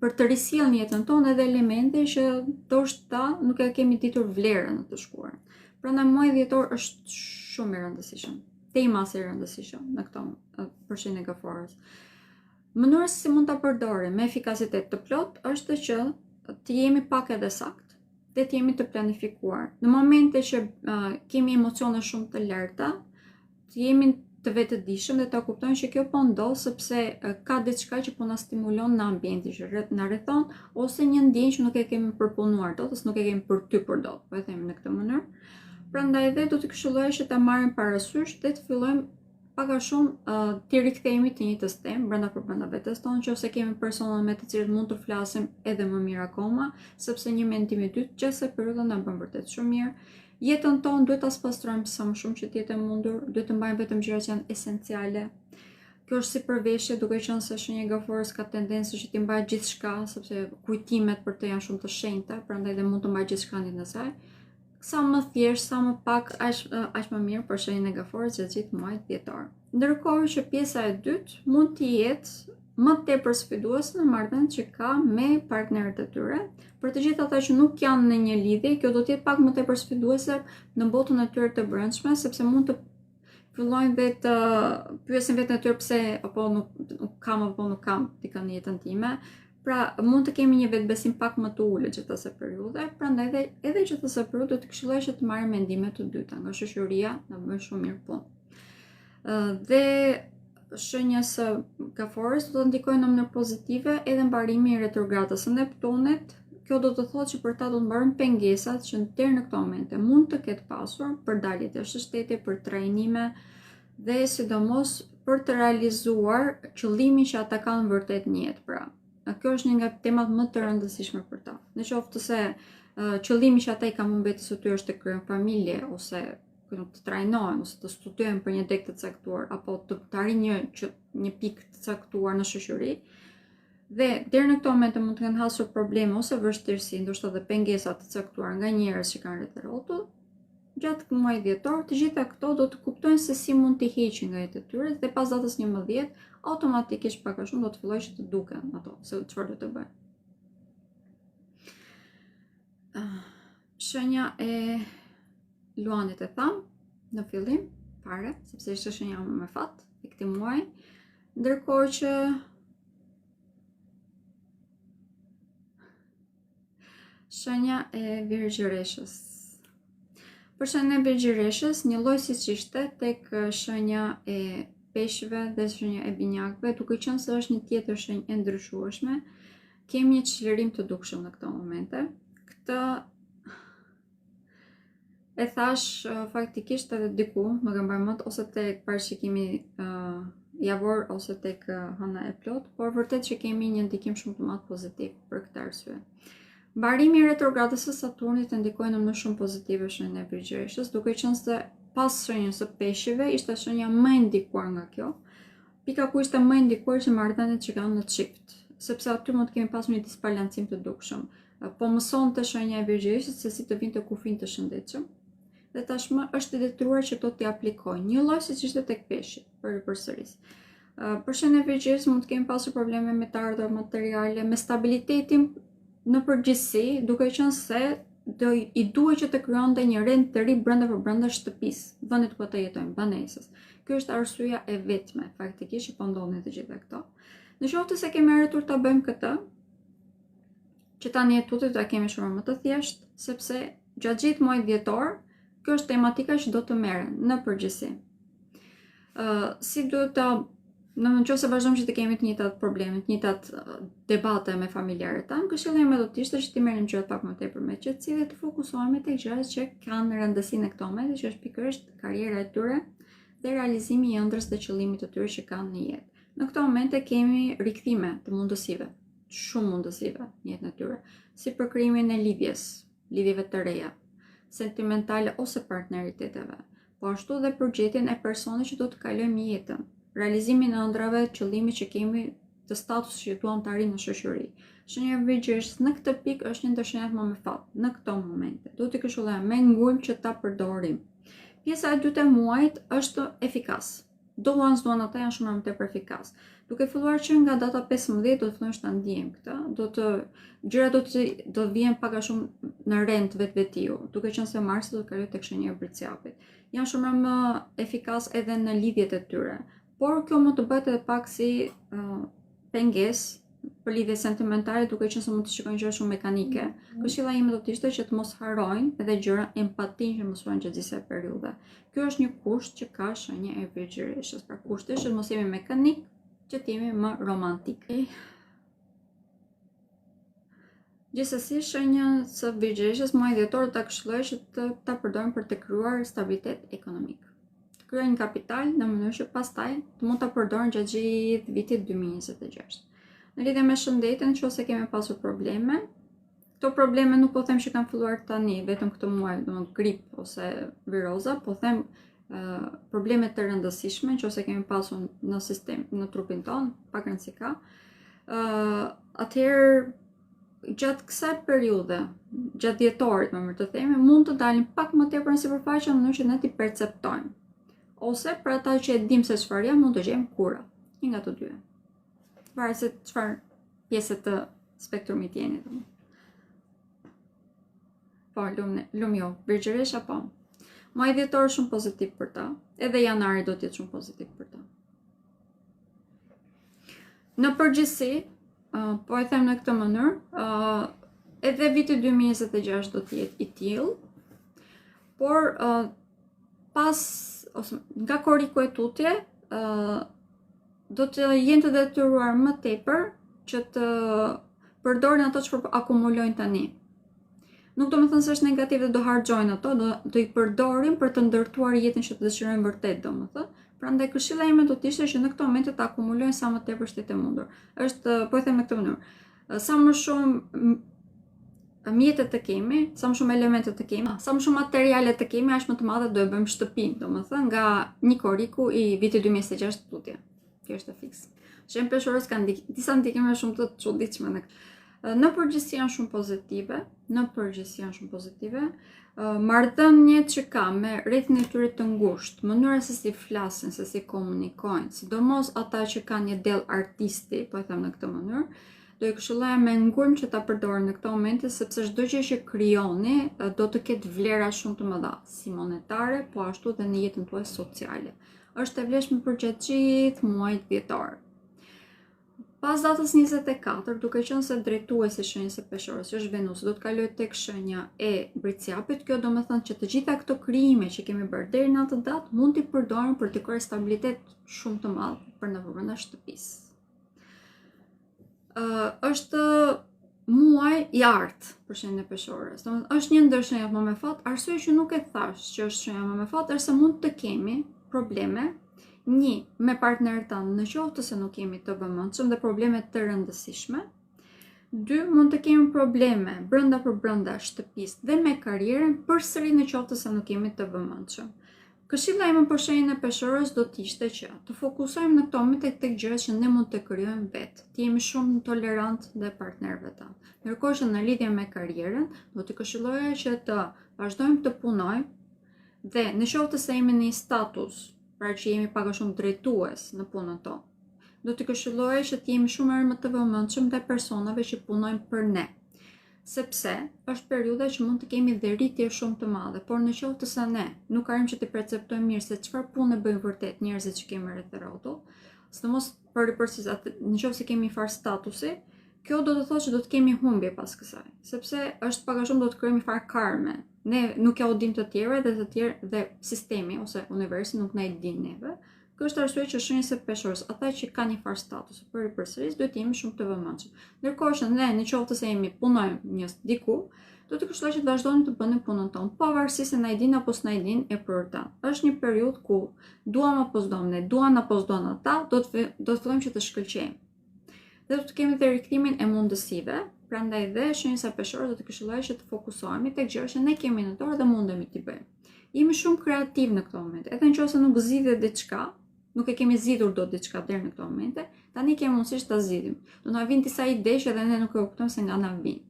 për të risjellë në jetën tonë edhe elemente që ndoshta nuk e kemi ditur vlerën në të shkuarën. Prandaj muaji dhjetor është shumë i rëndësishëm, tejmase i rëndësishëm në këto për shenjën e gaforës. Mënyra se si mund ta përdorim me efikasitet të plotë është që të jemi pak edhe sakt dhe të jemi të planifikuar. Në momente që uh, kemi emocione shumë të larta, të jemi të vetëdijshëm dhe të kuptojmë që kjo po ndodh sepse ka diçka që po na stimulon në ambientin që rreth na rrethon ose një ndjenjë që nuk e kemi përpunuar dot ose nuk e kemi përtypur dot, po e themi në këtë mënyrë. Prandaj dhe do të këshilloja që ta marrim parasysh dhe të fillojmë pak a shumë uh, t'i rikthehemi të njëjtës temë brenda për brenda vetes tonë, nëse kemi persona me të cilët mund të flasim edhe më mirë akoma, sepse një mendim i dytë gjatë kësaj periudhe na bën vërtet shumë mirë. Jetën tonë duhet ta spastrojmë sa më shumë që të jetë e mundur, duhet të mbajmë vetëm gjërat që janë esenciale. Kjo është si për veshje, duke qenë se shenja e gaforës ka tendencë që t'i mbajë gjithçka, sepse kujtimet për të janë shumë të shenjta, prandaj dhe mund të mbajë gjithçka në jetën e saj. Sa më thjesht, sa më pak, aq aq më mirë për shenjën e gaforës gjatë gjithë muajit dhjetor. Ndërkohë që pjesa e dytë mund të jetë më tepër sfiduese në marrëdhëniet që ka me partnerët e tyre. Për të gjithë ata që nuk janë në një lidhje, kjo do të jetë pak më tepër sfiduese në botën e tyre të brendshme, sepse mund të fillojnë dhe të pyesin veten e tyre pse apo nuk, nuk kam apo nuk kam dikë në jetën time. Pra, mund të kemi një vetëbesim pak më të ulët gjatë asaj periudhe, prandaj dhe edhe gjatë asaj periudhe do të këshilloja që të marrim mendime të dyta nga shoqëria, na bën shumë mirë punë. Dhe shenjës së gaforës do të ndikojë në mënyrë pozitive edhe mbarimi i retrogradës së Neptunit. Kjo do të thotë që për ta do të mbarojnë pengesat që deri në këto momente mund të ketë pasur për daljet jashtë shtetit, për trajnime dhe sidomos për të realizuar qëllimin që ata kanë vërtet në jetë. Pra, kjo është një nga temat më të rëndësishme për ta. Në qoftë se qëllimi që ata i kanë vënë vetes së tyre është të krijojnë familje ose të trajnohen ose të studiojnë për një degë të caktuar apo të, të arrijnë një që një pikë të caktuar në shoqëri. Dhe deri në këto momente mund të kenë hasur probleme ose vështirësi, ndoshta edhe pengesa të caktuara nga njerëz që kanë rreth rrotull. Gjatë muajit dhjetor, të gjitha këto do të kuptojnë se si mund t'i heqin nga jeta e tyre dhe pas datës 11 automatikisht pak a shumë do të fillojë që të duken ato se çfarë duhet të bëjnë. Ah, shenja e Luanit e thamë në fillim fare, sepse ishte shenja më me fat e këtij muaji. Ndërkohë që shenja e Virgjëreshës. Për shenjën e Virgjëreshës, njëlloj siç ishte tek shenja e peshqve dhe shenja e binjakëve, duke qenë se është një tjetër shenjë e ndryshueshme, kemi një çlirim të dukshëm në këto momente. Këtë E thashë uh, faktikisht edhe diku, nuk e mbaj mend ose tek parashikimi uh, javor ose tek uh, hëna e plotë, por vërtet që kemi një ndikim shumë të madh pozitiv për këtë arsye. Mbarimi i retrogradës së Saturnit e ndikoi në mënyrë shumë pozitive shenjën e Virgjëreshës, duke qenë se pas shenjës së Peshqve ishte shenja më e ndikuar nga kjo. Pika ku ishte më e ndikuar ishin marrëdhëniet që kanë në çift, sepse aty mund të kemi pasur një disbalancim të dukshëm. Po mësonte shenja e Virgjëreshës se si të vinte kufinj të shëndetshëm dhe tashmë është e detyruar që këto t'i aplikojë, njëlloj siç ishte tek peshqit, po e përsëris. Për shenjën e Virgjëreshës mund të kemi pasur probleme me të ardhurat materiale, me stabilitetin në përgjithësi, duke qenë se do i duhej që të krijonte një rend të ri brenda për brenda shtëpisë, vendit ku ata jetojnë, banesës. Kjo është arsyeja e vetme faktikisht që po ndodhin të gjitha këto. Në qoftë se kemi arritur ta bëjmë këtë, që tani e tutje do ta kemi shumë më të thjeshtë, sepse gjatë gjithë muajit dhjetor, kjo është tematika që do të merren në përgjithësi. Ë uh, si duhet ta në në qoftë se vazhdojmë që të kemi të njëjtat probleme, të njëjtat debate me familjarët tanë, këshilla ime do të ishte që t'i merrnim gjërat pak më tepër me qetësi dhe të fokusohemi tek gjërat që kanë rëndësi në këto momente, që është pikërisht karriera e tyre dhe realizimi i ëndrrës dhe qëllimit të tyre që kanë në jetë. Në këto momente kemi rikthime të mundësive, shumë mundësive në jetën e tyre, si për krijimin e lidhjes, lidhjeve të reja, sentimentale ose partneriteteve, po ashtu dhe për gjetjen e personit që do të kalojmë jetën, realizimin e ëndrrave, qëllimit që kemi të statusit që duam të arrijmë në shoqëri. Shenja e Virgjëreshës në këtë pikë është një ndër shenjat më me fat në këto momente. Do t'i këshilloja me ngulm që ta përdorim. Pjesa e dytë e muajit është efikas. Duan s'duan ata janë shumë më tepër efikas. Duke filluar që nga data 15 do të fillojmë ta ndiejmë këtë, do të gjërat do të do të vihen pak a shumë në rend vetvetiu, duke qenë se Marsi do të kalojë tek shenja e Bricjapit. Janë shumë më efikas edhe në lidhjet e tyre. Por kjo mund të bëhet edhe pak si uh, pengesë për lidhje sentimentale duke qenë se mund të shikojnë gjëra shumë mekanike. Mm -hmm. Këshilla ime do të ishte që të mos harrojnë edhe gjëra empatinë që mësuan gjatë gjithë kësaj periudhe. Kjo është një kusht që ka shenja e Virgjëreshës. Pra kushti është që të mos jemi mekanik, që të jemi më romantik. Gjithsesi shenjës së Virgjëreshës muaji dhjetor do ta këshilloj që të ta përdorin për të krijuar stabilitet ekonomik. Të krijojnë një kapital në mënyrë që pastaj të mund ta përdorin gjatë gjithë vitit 2026. Në lidhje me shëndetin, nëse kemi pasur probleme, këto probleme nuk po them që kanë filluar tani, vetëm këtë muaj, domethënë grip ose viroza, po them uh, probleme të rëndësishme nëse kemi pasur në sistem, në trupin tonë, pak rëndësi ka. Ë, uh, atëherë gjatë kësaj periudhe, gjatë dhjetorit, më mirë të themi, mund të dalin pak më tepër në sipërfaqe në mënyrë që ne t'i perceptojmë. Ose për ata që e dim se çfarë janë, mund të gjejmë kura. Një nga të dyja. Varet se çfarë pjese të spektrumit jeni. Domethënë. Po, lum, lum jo, Virgjëresha po. Muaji dhjetor shumë pozitiv për ta. Edhe janari do të jetë shumë pozitiv për ta. Në përgjithësi, uh, po e them në këtë mënyrë, uh, edhe viti 2026 do të jetë i tillë, por uh, pas ose nga korriku e tutje, uh, do të jenë të detyruar më tepër që të përdorin ato që po akumulojnë tani. Nuk do me thënë se është negative dhe do harxhojnë ato, do, do i përdorin për të ndërtuar jetën që të dëshirojnë vërtet, domethënë. Prandaj këshilla ime do të ishte që në këto momente të akumulojnë sa më tepër është e mundur. Është, po e them në këtë mënyrë, sa më shumë mjete të kemi, sa më shumë elemente të kemi, sa më shumë materiale të kemi, aq më të madhe do e bëjmë shtëpinë, domethënë nga një korriku i vitit 2026 tutje. Kjo është e fiks. Shenja e peshores ka ndik, disa ndikime shumë të çuditshme në Në përgjithësi janë shumë pozitive, në përgjithësi janë shumë pozitive. Marrëdhëniet që ka me rrethin e tyre të ngushtë, mënyra se si flasin, se si komunikojnë, sidomos ata që kanë një dell artisti, po e them në këtë mënyrë, do i këshilloja me ngulm që ta përdorin në këto momente sepse çdo gjë që krijoni do të ketë vlera shumë të mëdha, si monetare, po ashtu dhe në jetën tuaj sociale. Është e vlefshme për gjatë gjithë muajit dhjetor. Pas datës 24, duke qenë se drejtuesi i shenjës së peshores, që është Venusi, do të kalojë tek shenja e Bricjapit, kjo do me thënë që të gjitha këto krijime që kemi bërë deri në atë datë mund t'i përdorim për të krijuar stabilitet shumë të madh për në brenda shtëpisë. Uh, është muaj i artë për shenjën e peshores. Domethënë është një ndër shenjat më me fat, arsyeja që nuk e thash që është shenja më me fat është se mund të kemi probleme një me partnerët tanë në qoftë se nuk jemi të vëmendshëm dhe probleme të rëndësishme. Dy, mund të kemi probleme brenda për brenda shtëpisë dhe me karrierën përsëri në qoftë se nuk jemi të vëmendshëm. Këshilla ime për shenjën e peshores do të ishte që të fokusojmë në këto momente tek gjërat që ne mund të krijojmë vetë, të jemi shumë tolerant ndaj partnerëve tanë. Ndërkohë që në lidhje me karrierën, do të këshilloja që të vazhdojmë të punojmë dhe në qoftë se jemi në një status, pra që jemi pak a shumë drejtues në punën tonë, do të këshilloja që të jemi shumë herë më të vëmendshëm ndaj personave që punojnë për ne sepse është periudha që mund të kemi dhe rritje shumë të madhe, por në qoftë se ne nuk arrijmë që të perceptojmë mirë se çfarë pune bëjnë vërtet njerëzit që kemi rreth e rrotull, sidomos për ripërsëris atë, në qoftë se kemi farë statusi, kjo do të thotë që do të kemi humbje pas kësaj, sepse është pak a shumë do të krijojmë farë karme. Ne nuk ja u dim të tjerëve dhe të tjerë dhe sistemi ose universi nuk na i din neve. Kjo është arsyeja që shenjës së peshores, ata që kanë një farë statusi, po e ripërsëris, duhet të jemi shumë të vëmendshëm. Ndërkohë që ne në qoftë se jemi punojmë një diku, do të këshilloja që të vazhdojmë të bënim punën tonë, pavarësisht se na i din apo s'na i din eprorët tanë. Është një periudhë ku duam apo s'duam ne, duan apo s'duan ata, do të do të fillojmë që të shkëlqejmë. Dhe do të kemi dhe rikthimin e mundësive, prandaj dhe shenjës së peshores do të këshilloja që të fokusohemi tek gjërat që ne kemi në dorë dhe mundemi t'i bëjmë. Jemi shumë kreativ në këto momente. Edhe në qoftë se nuk zgjidhet diçka, nuk e kemi zgjidhur dot diçka deri në këto momente, tani kemi mundësisht ta zgjidhim. Do na vinë disa ide që edhe ne nuk e kuptojmë se nga na vijnë.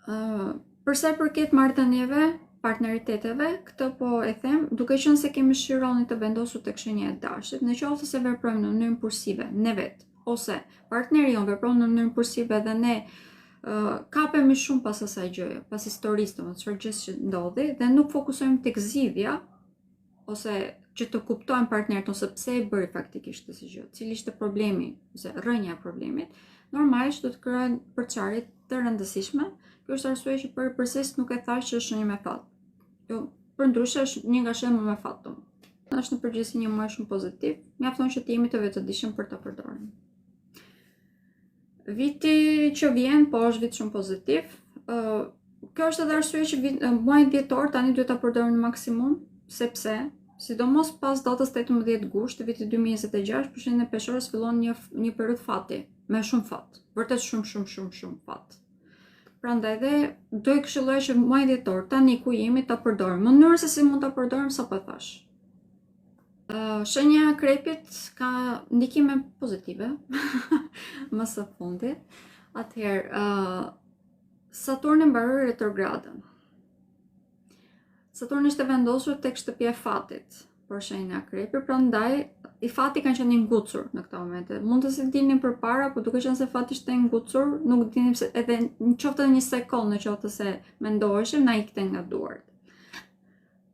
Ë, uh, për sa i përket marrëdhënieve, partneriteteve, këtë po e them, duke qenë se kemi Shironin të vendosur tek shenja e dashit, në qoftë se veprojmë në mënyrë impulsive, ne vetë, ose partneri jonë vepron në mënyrë impulsive dhe ne uh, kapemi shumë pas asaj gjëje, pas historisë, domethënë çfarë gjë që ndodhi dhe nuk fokusojmë tek zgjidhja ose që të kuptojmë partnerin ose pse e bëri faktikisht këtë gjë, cili ishte problemi ose rrënja e problemit, normalisht do të krijohen përçarje të rëndësishme. Kjo është arsyeja që për përsëris nuk e thash që është shenjë me fat. Jo, përndryshe është një nga shenjat më me fat tonë. Është në përgjithësi një muaj shumë pozitiv, mjafton që të jemi të vetëdijshëm për ta përdorur. Viti që vjen, po është vit shumë pozitiv. Ë kjo është edhe arsyeja që vit, muajin dhjetor tani duhet ta përdorim në maksimum, sepse sidomos pas datës 18 gusht të vitit 2026, për shenjën e peshores fillon një një periudhë fati, me shumë fat. Vërtet shumë shumë shumë shumë fat. Prandaj dhe do i këshilloja që muajin dhjetor, tani ku jemi ta përdorim. Mënyrën se si mund ta përdorim sapo e thash. Uh, shenja e akrepit ka ndikime pozitive më së fundi. Atëherë, uh, Saturni mbaroi retrogradën. Saturni ishte vendosur tek shtëpia e fatit për shenjën e akrepit, prandaj i fati ka qenë i ngucur në këto momente. Mund të se dilnin përpara, por duke qenë se fati ishte i ngucur, nuk dinim se edhe në qoftë edhe një sekondë, në qoftë se mendoheshim, na ikte nga duart.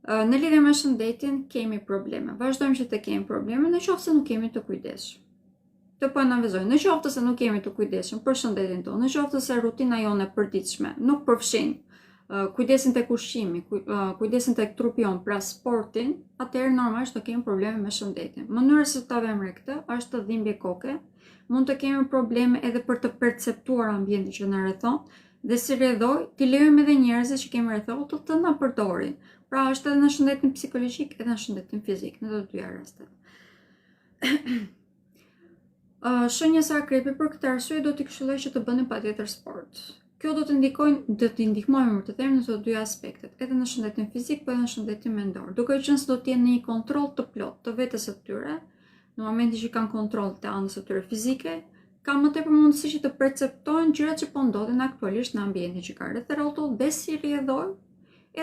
Në lidhje me shëndetin kemi probleme. Vazhdojmë që të kemi probleme në qoftë se nuk jemi të kujdesshëm. Të po e nënvizoj, në qoftë se nuk jemi të kujdesshëm për shëndetin tonë, në qoftë se rutina jonë e përditshme nuk përfshin kujdesin tek ushqimi, kujdesin tek trupi jonë, pra sportin, atëherë normalisht do kemi probleme me shëndetin. Mënyra se ta vëmë re këtë është dhimbje koke, mund të kemi probleme edhe për të perceptuar ambientin që na rrethon dhe si rrjedhojë t'i lejojmë edhe njerëzit që kemi rreth të të na përdorin. Pra është edhe në shëndetin psikologjik edhe në shëndetin fizik, në të dyja rastet. Uh, shenjës së akrepit për këtë arsye do t'i këshilloj që të bënin patjetër sport. Kjo do të ndikojnë, do t'i ndihmojë më të them në të dy aspektet, edhe në shëndetin fizik, po edhe në shëndetin mendor. Duke qenë se do të jenë në një kontroll të plotë të vetes së tyre, në momentin që kanë kontroll të anës së tyre fizike, ka më tepër mundësi që të perceptojnë gjërat që po ndodhin aktualisht në ambientin që kanë rreth rrotull dhe si rrjedhojë,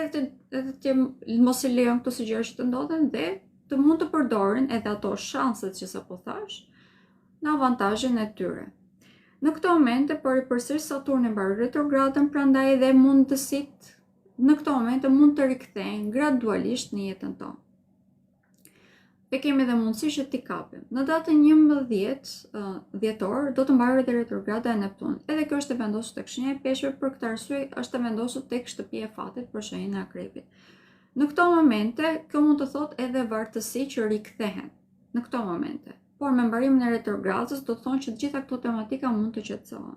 edhe të edhe të mos i lejojnë këto si gjëra që të ndodhin dhe të mund të përdorin edhe ato shanset që sapo thash në avantazhin e tyre. Në këto momente, po ripërsëris Saturni mbaroi retrogradën, prandaj edhe mundësitë në këto momente mund të rikthehen gradualisht në jetën tonë. E kemi edhe mundësi që t'i kapim. Në datën 11 dhjetor do të mbarojë edhe retrograda e Neptunit. Edhe kjo është e vendosur tek shenja e peshqve, për këtë arsye është e vendosur tek shtëpia e fatit për shenjën e akrepit. Në këto momente, kjo mund të thotë edhe vartësi që rikthehen në këto momente. Por me mbarimin e retrogradës do të thonë që të gjitha këto tematika mund të qetësohen.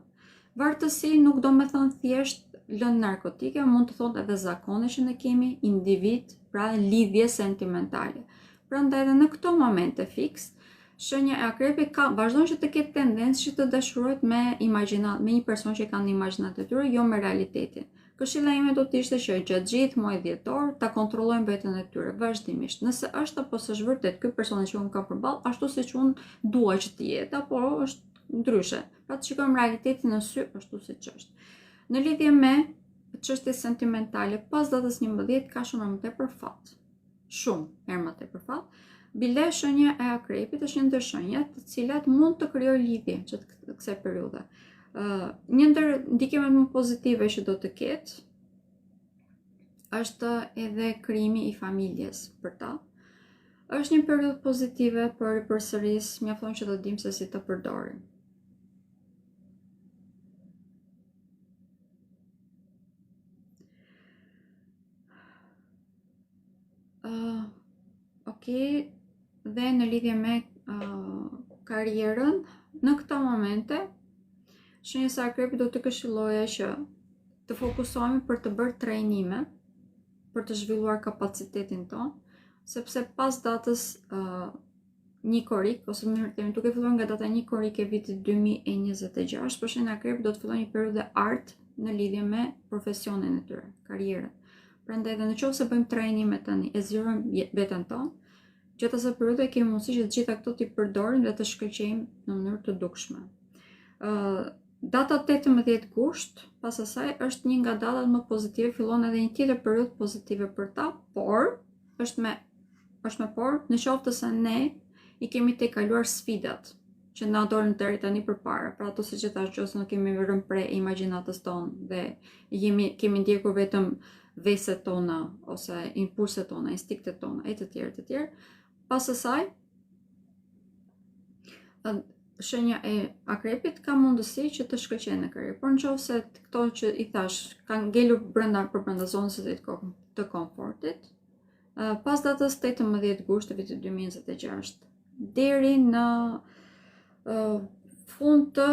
Vartësi nuk do me thënë thjesht lëndë narkotike, mund të thotë edhe zakone që ne kemi, individ, pra lidhje sentimentale. Prandaj edhe në këto momente fiks, shenja e akrepit ka vazhdon që të ketë tendencë që të dashurohet me imagjinat, me një person që ka në imagjinatën e tyre, jo me realitetin. Këshilla ime do të ishte që gjatë gjithë muajit dhjetor ta kontrollojnë veten e tyre vazhdimisht, nëse është apo s'është vërtet ky personi që unë kam përballë, ashtu siç unë dua që të jetë, apo është ndryshe. Pra të shikojmë realitetin në sy ashtu siç është. Në lidhje me çështje sentimentale, pas datës 11 ka shumë më tepër fat. Shumë herë më tepër fat. Bile shenja e akrepit është një ndër shenjat të cilat mund të krijojë lidhje gjatë kësaj periudhe. Uh, një ndër ndikimet më pozitive që do të ketë është edhe krijimi i familjes për ta. Është një periudhë pozitive, po e ripërsëris, mjafton që të dimë se si të përdorim. Uh, ok, dhe në lidhje me uh, karrierën, në këto momente, shenjës së akrepit do të këshilloja që të fokusohemi për të bërë trajnime, për të zhvilluar kapacitetin tonë, sepse pas datës uh, një korrik, ose më mirë themi duke filluar nga data 1 korrik e vitit 2026, për shenjën e akrepit do të fillojë një periudhë e artë në lidhje me profesionin e tyre, karrierën. Prandaj dhe në qoftë se bëjmë trajnime tani, e zgjerojmë veten tonë, gjatë asaj periudhe kemi mundësi që të gjitha këto t'i përdorim dhe të shkëlqejmë në mënyrë të dukshme. Ë uh, Data 18 gusht, pas asaj, është një nga datat më pozitive, fillon edhe një tjetër periudhë pozitive për ta, por është me është me por, në qoftë se ne i kemi tejkaluar sfidat që na dolën deri tani përpara, pra ato siç e thashë që nuk kemi rënë pre imagjinatës tonë dhe jemi kemi ndjekur vetëm veset tona ose impulset tona, instinktet tona e të tjerë të tjerë. Pas asaj, shenja e akrepit ka mundësi që të shkëlqejë në karrierë, por në qoftë se këto që i thashë kanë ngelur brenda për brenda zonës së të komfortit, pas datës 18 gusht të vitit 2026 deri në fund të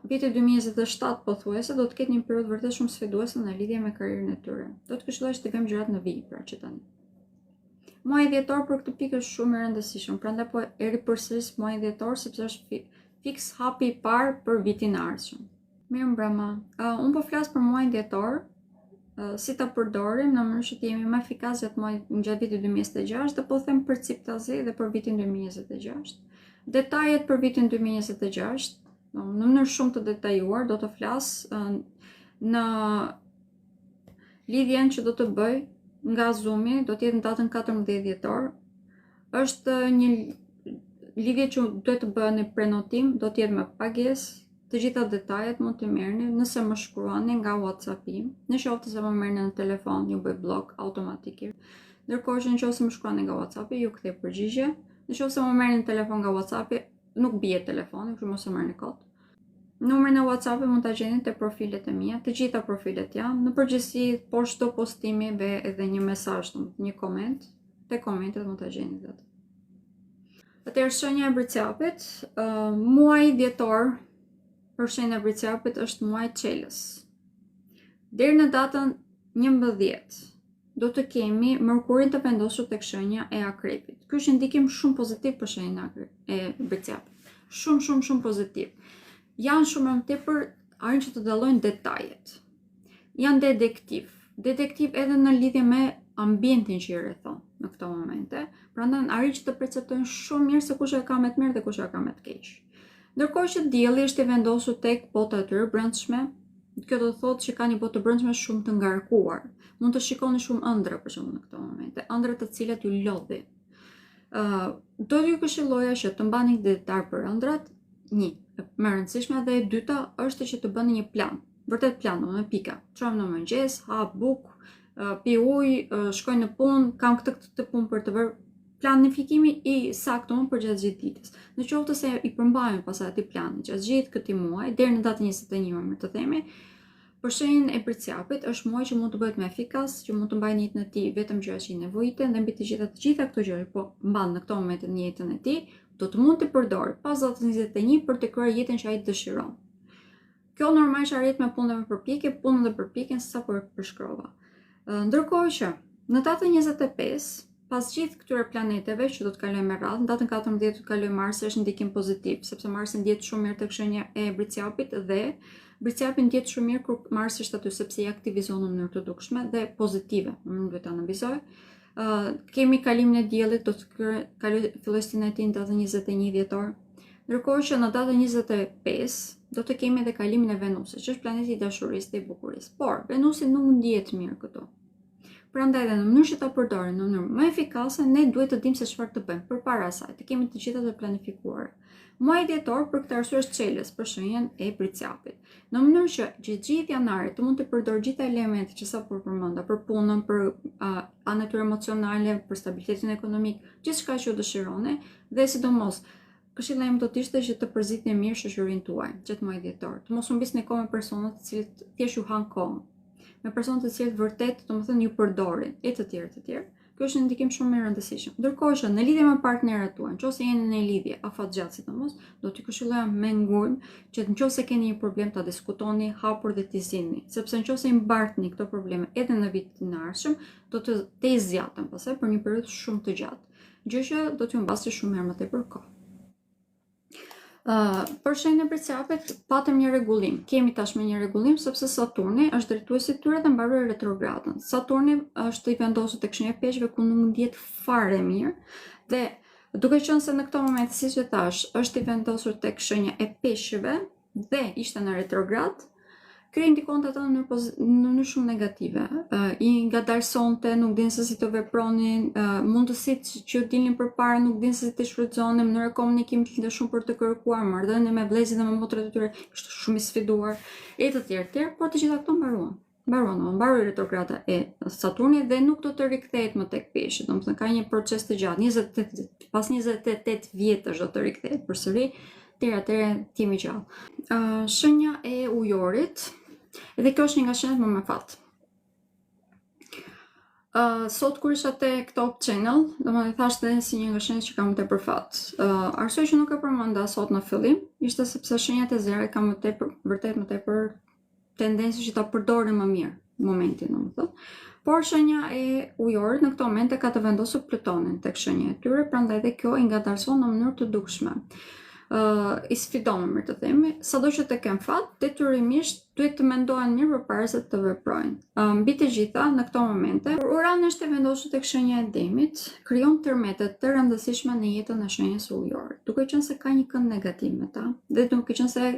vitit 2027 pothuajse do të ketë një periudhë vërtet shumë sfiduese në lidhje me karrierën e tyre. Do të këshilloj që t'i vëmë gjërat në vijë pra që tani. Muaji dhjetor për këtë pikë është shumë i rëndësishëm, prandaj po e ripërsëris muajin dhjetor sepse është fiks hapi i parë për vitin e ardhshëm. Mirëmbrëma. Uh, unë po flas për muajin dhjetor, uh, si ta përdorim në mënyrë që të jemi më efikas gjatë muajit gjatë vitit 2026 dhe po them përciptazi dhe për vitin 2026. Detajet për vitin 2026, në mënyrë shumë të detajuar do të flas uh, në Lidhjen që do të bëj nga Zoom-i do të jetë në datën 14 dhjetor. Është një lidhje që duhet të bëni prenotim, do të jetë me pagesë. Të gjitha detajet mund t'i merrni nëse më shkruani nga WhatsApp-i. Në qoftë se më merrni në telefon, ju bëj bllok automatikisht. Ndërkohë që në qoftë se më shkruani nga WhatsApp-i, ju kthej përgjigje. Në qoftë se më merrni në telefon nga WhatsApp-i, nuk bie telefoni, kështu mos e merrni kot. Numrin e WhatsApp-it mund ta gjeni te profilet e mia, të gjitha profilet janë. Në përgjithësi, poshtë çdo postimi vë edhe një mesazh, një koment, te komentet mund ta gjeni vetë. Atëherë shenja e Bricjapit, uh, muaji dhjetor për shenjën e Bricjapit është muaj çelës. Deri në datën 11 do të kemi Mërkurin të vendosur tek shenja e Akrepit. Ky është një ndikim shumë pozitiv për shenjën e Bricjapit. Shumë shumë shumë pozitiv. Janë shumë më tepër arrin që të dallojnë detajet. Janë detektiv. Detektiv edhe në lidhje me ambientin që i rrethon në këto momente. Prandaj arrin që të perceptojnë shumë mirë se kush e ka me të mirë dhe kush e ka me të keq. Ndërkohë që dielli është i vendosur tek bota e tyre e brendshme, kjo do të thotë që ka një botë të brendshme shumë të ngarkuar. Mund të shikoni shumë ëndrra për shembull në këto momente, ëndrra të cilat ju lodhin. Ë, uh, do t'ju këshilloja që të mbani një ditar për ëndrrat, një, më e rëndësishme dhe e dyta është që të bëni një plan. Vërtet plan, me pika. Çohem në mëngjes, ha bukë, pi ujë, shkoj në punë, kam këtë këtë, këtë punë për të bërë planifikimi i saktë unë për gjatë gjithë ditës. Në qoftë se i përmbahemi pastaj atij plani gjatë gjithë këtij muaji deri në datën 21 më mirë të themi, për shenjën e Bricjapit është muaj që mund të bëhet më efikas, që mund të mbajë në jetën e tij vetëm gjëra që i nevojiten dhe mbi të gjitha të gjitha këto gjëra po mban në këto momente në jetën e tij, do të mund të përdorë pas datës 21 për të krijuar jetën që ai dëshiron. Kjo normalisht arrihet me punë dhe me përpjekje, punën dhe përpjekjen sapo e përshkrova. Ndërkohë që në datën 25, pas gjithë këtyre planeteve që do të kalojnë me radhë, në datën 14 do të kalojë Marsi, është ndikim pozitiv, sepse Marsi ndihet shumë mirë tek shenja e Bricjapit dhe Bricjapi ndihet shumë mirë kur Marsi është aty sepse i aktivizon në mënyrë të dukshme dhe pozitive, në mënyrë duhet ta nënvizoj. Uh, kemi kalimin e diellit, do të kalojë fillojë stinën e tij në datën 21 dhjetor. Ndërkohë që në datën 25 do të kemi edhe kalimin e Venusit, që është planeti i dashurisë dhe i bukurisë. Por Venusi nuk ndihet mirë këtu. Prandaj dhe në mënyrë që ta përdorim në mënyrë më efikase, ne duhet të dimë se çfarë të bëjmë përpara saj, të kemi të gjitha të planifikuara. Muaji dhjetor për këtë arsye është çelës për shenjën e Bricjapit. Në mënyrë që gjithë gjithë janarit të mund të përdorë gjitha elementet që sapo përmenda për punën, për uh, anën e tyre emocionale, për stabilitetin ekonomik, gjithçka që ju dëshironi dhe sidomos Këshilla ime do të ishte që të përzgjidhni mirë shoqërinë tuaj gjatë muajit dhjetor, të mos humbisni kohë me persona të cilët thjesht ju hanë kohën, me persona të cilët vërtet, domethënë ju përdorin e të tjerë të tjerë. Ky është një ndikim shumë i rëndësishëm. Ndërkohë që në lidhje me partnerët tuaj, nëse jeni në lidhje afatgjatë sidomos, do t'ju këshilloja me ngulm që nëse keni një problem ta diskutoni hapur dhe t'i zgjidhni, sepse nëse i mbartni këto probleme edhe në vitin e ardhshëm, do të tejzgjaten pastaj për një periudhë shumë të gjatë. gjë që do t'ju humbasë shumë herë më tepër kohë. Uh, për shenjën e Bricjapit patëm një rregullim. Kemi tashmë një rregullim sepse Saturni është drejtuesi i tyre dhe mbaroi retrogradën. Saturni është i vendosur tek shenja e Peshqve ku nuk ndihet fare mirë dhe duke qenë se në këto momente siç e thashë, është i vendosur tek shenja e Peshqve, dhe ishte në retrograd, kjo i ndikonte ata në mënyrë në mënyrë shumë negative. I ngadalësonte, nuk dinin se si të vepronin, mundësitë që dilnin përpara nuk dinin se si të shfrytëzonin, mënyra e komunikimit linte shumë për të kërkuar, marrëdhënia me vëllezërit dhe me motrat e tyre ishte shumë i sfiduar, e të tjerë të tjerë, por të gjitha këto mbaruan. Mbaruan, do mbaroi retrograda e Saturnit dhe nuk do të rikthehet më tek peshqit. Domethënë ka një proces të gjatë, 28 pas 28 vjetësh do të rikthehet përsëri, deri atëherë të jemi gjallë. Uh, shenja e ujorit, edhe kjo është një nga shenjat më me fat. Uh, sot kur isha tek Top Channel, domethënë thashë edhe si një nga shenjat që ka më tepër fat. Uh, arsyeja që nuk e përmenda sot në fillim, ishte sepse shenjat e zjarrit kanë më tepër, vërtet më tepër tendencë që ta përdorin më mirë momentin, domethënë. Por shenja e ujorit në këto momente ka të vendosur Plutonin tek shenja e tyre, prandaj dhe kjo i ngadalëson në mënyrë të dukshme. Ë uh, i sfidon më mirë të themi, sado që të kenë fat, detyrimisht duhet të mendohen mirë përpara se të veprojnë. Uh, mbi të gjitha, në këto momente, kur Urani është i vendosur tek shenja e Demit, krijon tërmete të rëndësishme në jetën e shenjës së ujorit, duke qenë se ka një kënd negativ me ta dhe duke qenë se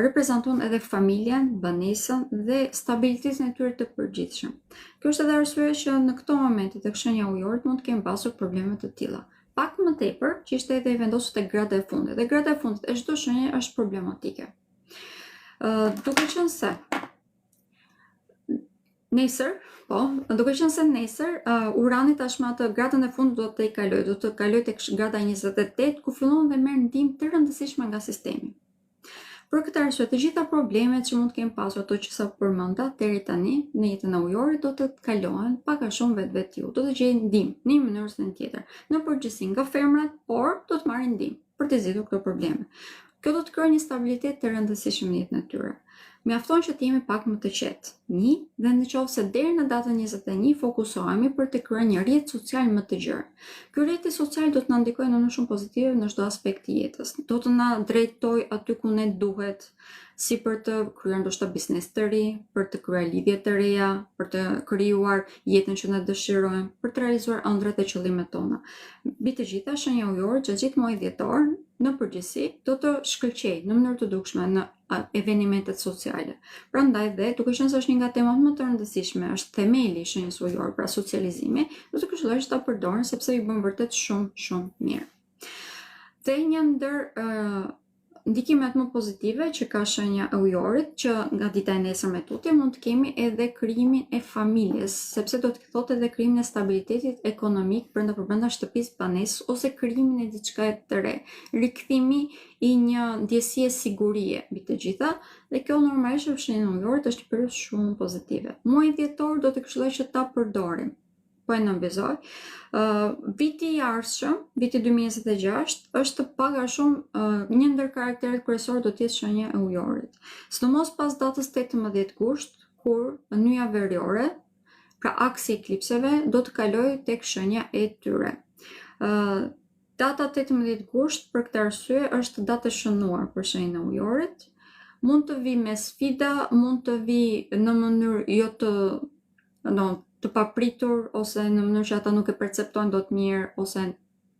reprezenton edhe familjen, banesën dhe stabilitetin e tyre të përgjithshëm. Kjo është edhe arsyeja që në këto momente tek shenja e ujorit mund të kenë pasur probleme të tilla. Pak më tepër që ishte edhe i vendosur tek grada e fundit. Dhe grada e fundit e çdo shenje është problematike. Ë, duke qenë se Nesër, po, duke qenë se nesër, uh, Urani tashmë atë gradën e fundit do të kalojë, do të kalojë tek grada 28, ku fillon dhe merr ndihmë të rëndësishme nga sistemi. Për këtë arsye, të gjitha problemet që mund të kenë pasur ato që sapo përmenda deri tani në jetën e ujorit do të kalohen pak a shumë vetvetiu, do të gjejnë ndihmë në një mënyrë ose në tjetër. Në përgjithësi nga femrat, por do të marrin ndihmë për të zgjidhur këto probleme. Kjo do të krijojë një stabilitet të rëndësishëm në jetën e tyre. Mjafton që të jemi pak më të qetë. Një, dhe në qoftë se deri në datën 21 fokusohemi për të krijuar një rrjet social më të gjerë. Ky rrjet social do të na ndikojë në mënyrë shumë pozitive në çdo aspekt të jetës. Do të na drejtojë aty ku ne duhet, si për të kryer ndoshta biznes të ri, për të kryer lidhje të reja, për të krijuar jetën që ne dëshirojmë, për të realizuar ëndrrat dhe qëllimet tona. Mbi të gjitha, shenja e ujorit gjatë gjithë muajit dhjetor, në përgjithësi, do të shkëlqejë në mënyrë të dukshme në evenimentet sociale. Prandaj dhe, duke qenë se është një nga temat më të rëndësishme, është themeli i shenjës ujore, pra socializimi, do të këshilloj që ta përdorin sepse i bën vërtet shumë shumë mirë. Dhe një ndër uh, Ndikimet më pozitive që ka shenja e ujorit, që nga dita e nesërme tutje mund të kemi edhe krijimin e familjes, sepse do të thotë edhe krijimin e stabilitetit ekonomik brenda përbrenda shtëpisë banesës ose krijimin e diçkaje të re, rikthimi i një ndjesie sigurie mbi të gjitha, dhe kjo normalisht për shenjën e ujorit është një periudhë shumë pozitive. Muaji dhjetor do të këshilloj që ta përdorim po e nënvizoj. Uh, viti i ardhshëm, viti 2026, është pak a shumë uh, një ndër karakteret kryesore do të jetë shenja e ujorit. Sidomos pas datës 18 gusht, kur nyja veriore, pra aksi i eklipseve, do të kalojë tek shenja e tyre. Uh, data 18 gusht për këtë arsye është datë e shënuar për shenjën e ujorit. Mund të vijë me sfida, mund të vijë në mënyrë jo të do të papritur ose në mënyrë që ata nuk e perceptojnë dot mirë ose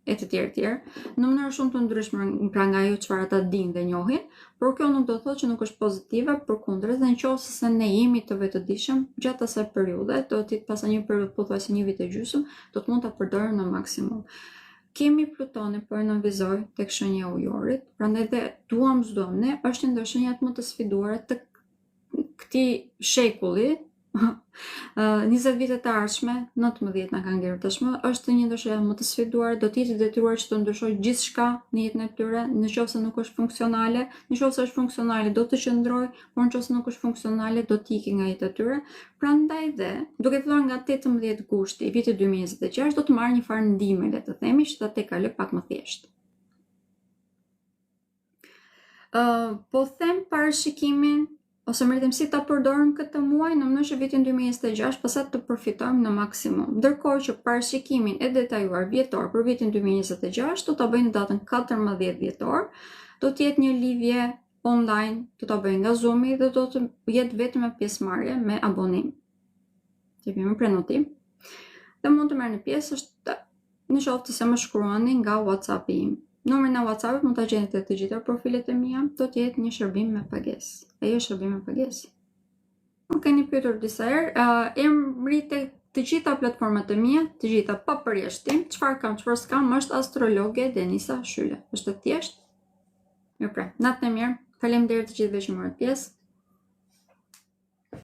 e të tjerë tjerë, në mënyrë shumë të ndryshme pra nga ajo çfarë ata dinë dhe njohin, por kjo nuk do të thotë që nuk është pozitive, përkundër dhe në qoftë se ne jemi të vetëdijshëm gjatë asaj periudhe, do të jetë pastaj një periudhë pothuajse një vit e gjysmë, do të mund ta përdorim në maksimum. Kemi Plutonin, po e nënvizoj tek shenja e ujorit, prandaj dhe duam s'duam ne, është një ndër shenjat më të sfiduara të këtij shekulli, 20 vitet e ardhshme, 19 na kanë ngelur tashmë, është një ndër shenjat më të sfiduara, do të jetë i detyruar që të ndryshojë gjithçka në jetën e tyre, në qoftë se nuk është funksionale, në qoftë se është funksionale do të qëndrojë, por në qoftë se nuk është funksionale do të ikë nga jeta e tyre. Prandaj dhe, duke filluar nga 18 gushti i vitit 2026 do të marrë një farë ndihme, le të themi, që ta tejkalojë pak më thjesht. Uh, po them parashikimin ose më si ta përdorim këtë muaj në mënyrë që vitin 2026 pastaj të përfitojmë në maksimum. Ndërkohë që parashikimin e detajuar vjetor për vitin 2026 do ta bëj në datën 14 dhjetor, do të jetë një lidhje online, do ta bëj nga Zoomi dhe do të jetë vetëm me pjesëmarrje me abonim. Të me prenotim. Dhe mund të merrni pjesë është në qoftë se më shkruani nga WhatsApp-i im. Numrin e WhatsApp-it mund ta gjeni te të gjitha profilet e mia, do të jetë një shërbim me pagesë. Ajo është shërbim me pagesë. Më keni pyetur disa herë, uh, emri te të gjitha platformat e mia, të gjitha pa përjashtim, çfarë kam, çfarë s'kam, është astrologe Denisa Shyla. Është e thjeshtë. Mirë pra, natën e mirë. Faleminderit të gjithëve që morët pjesë.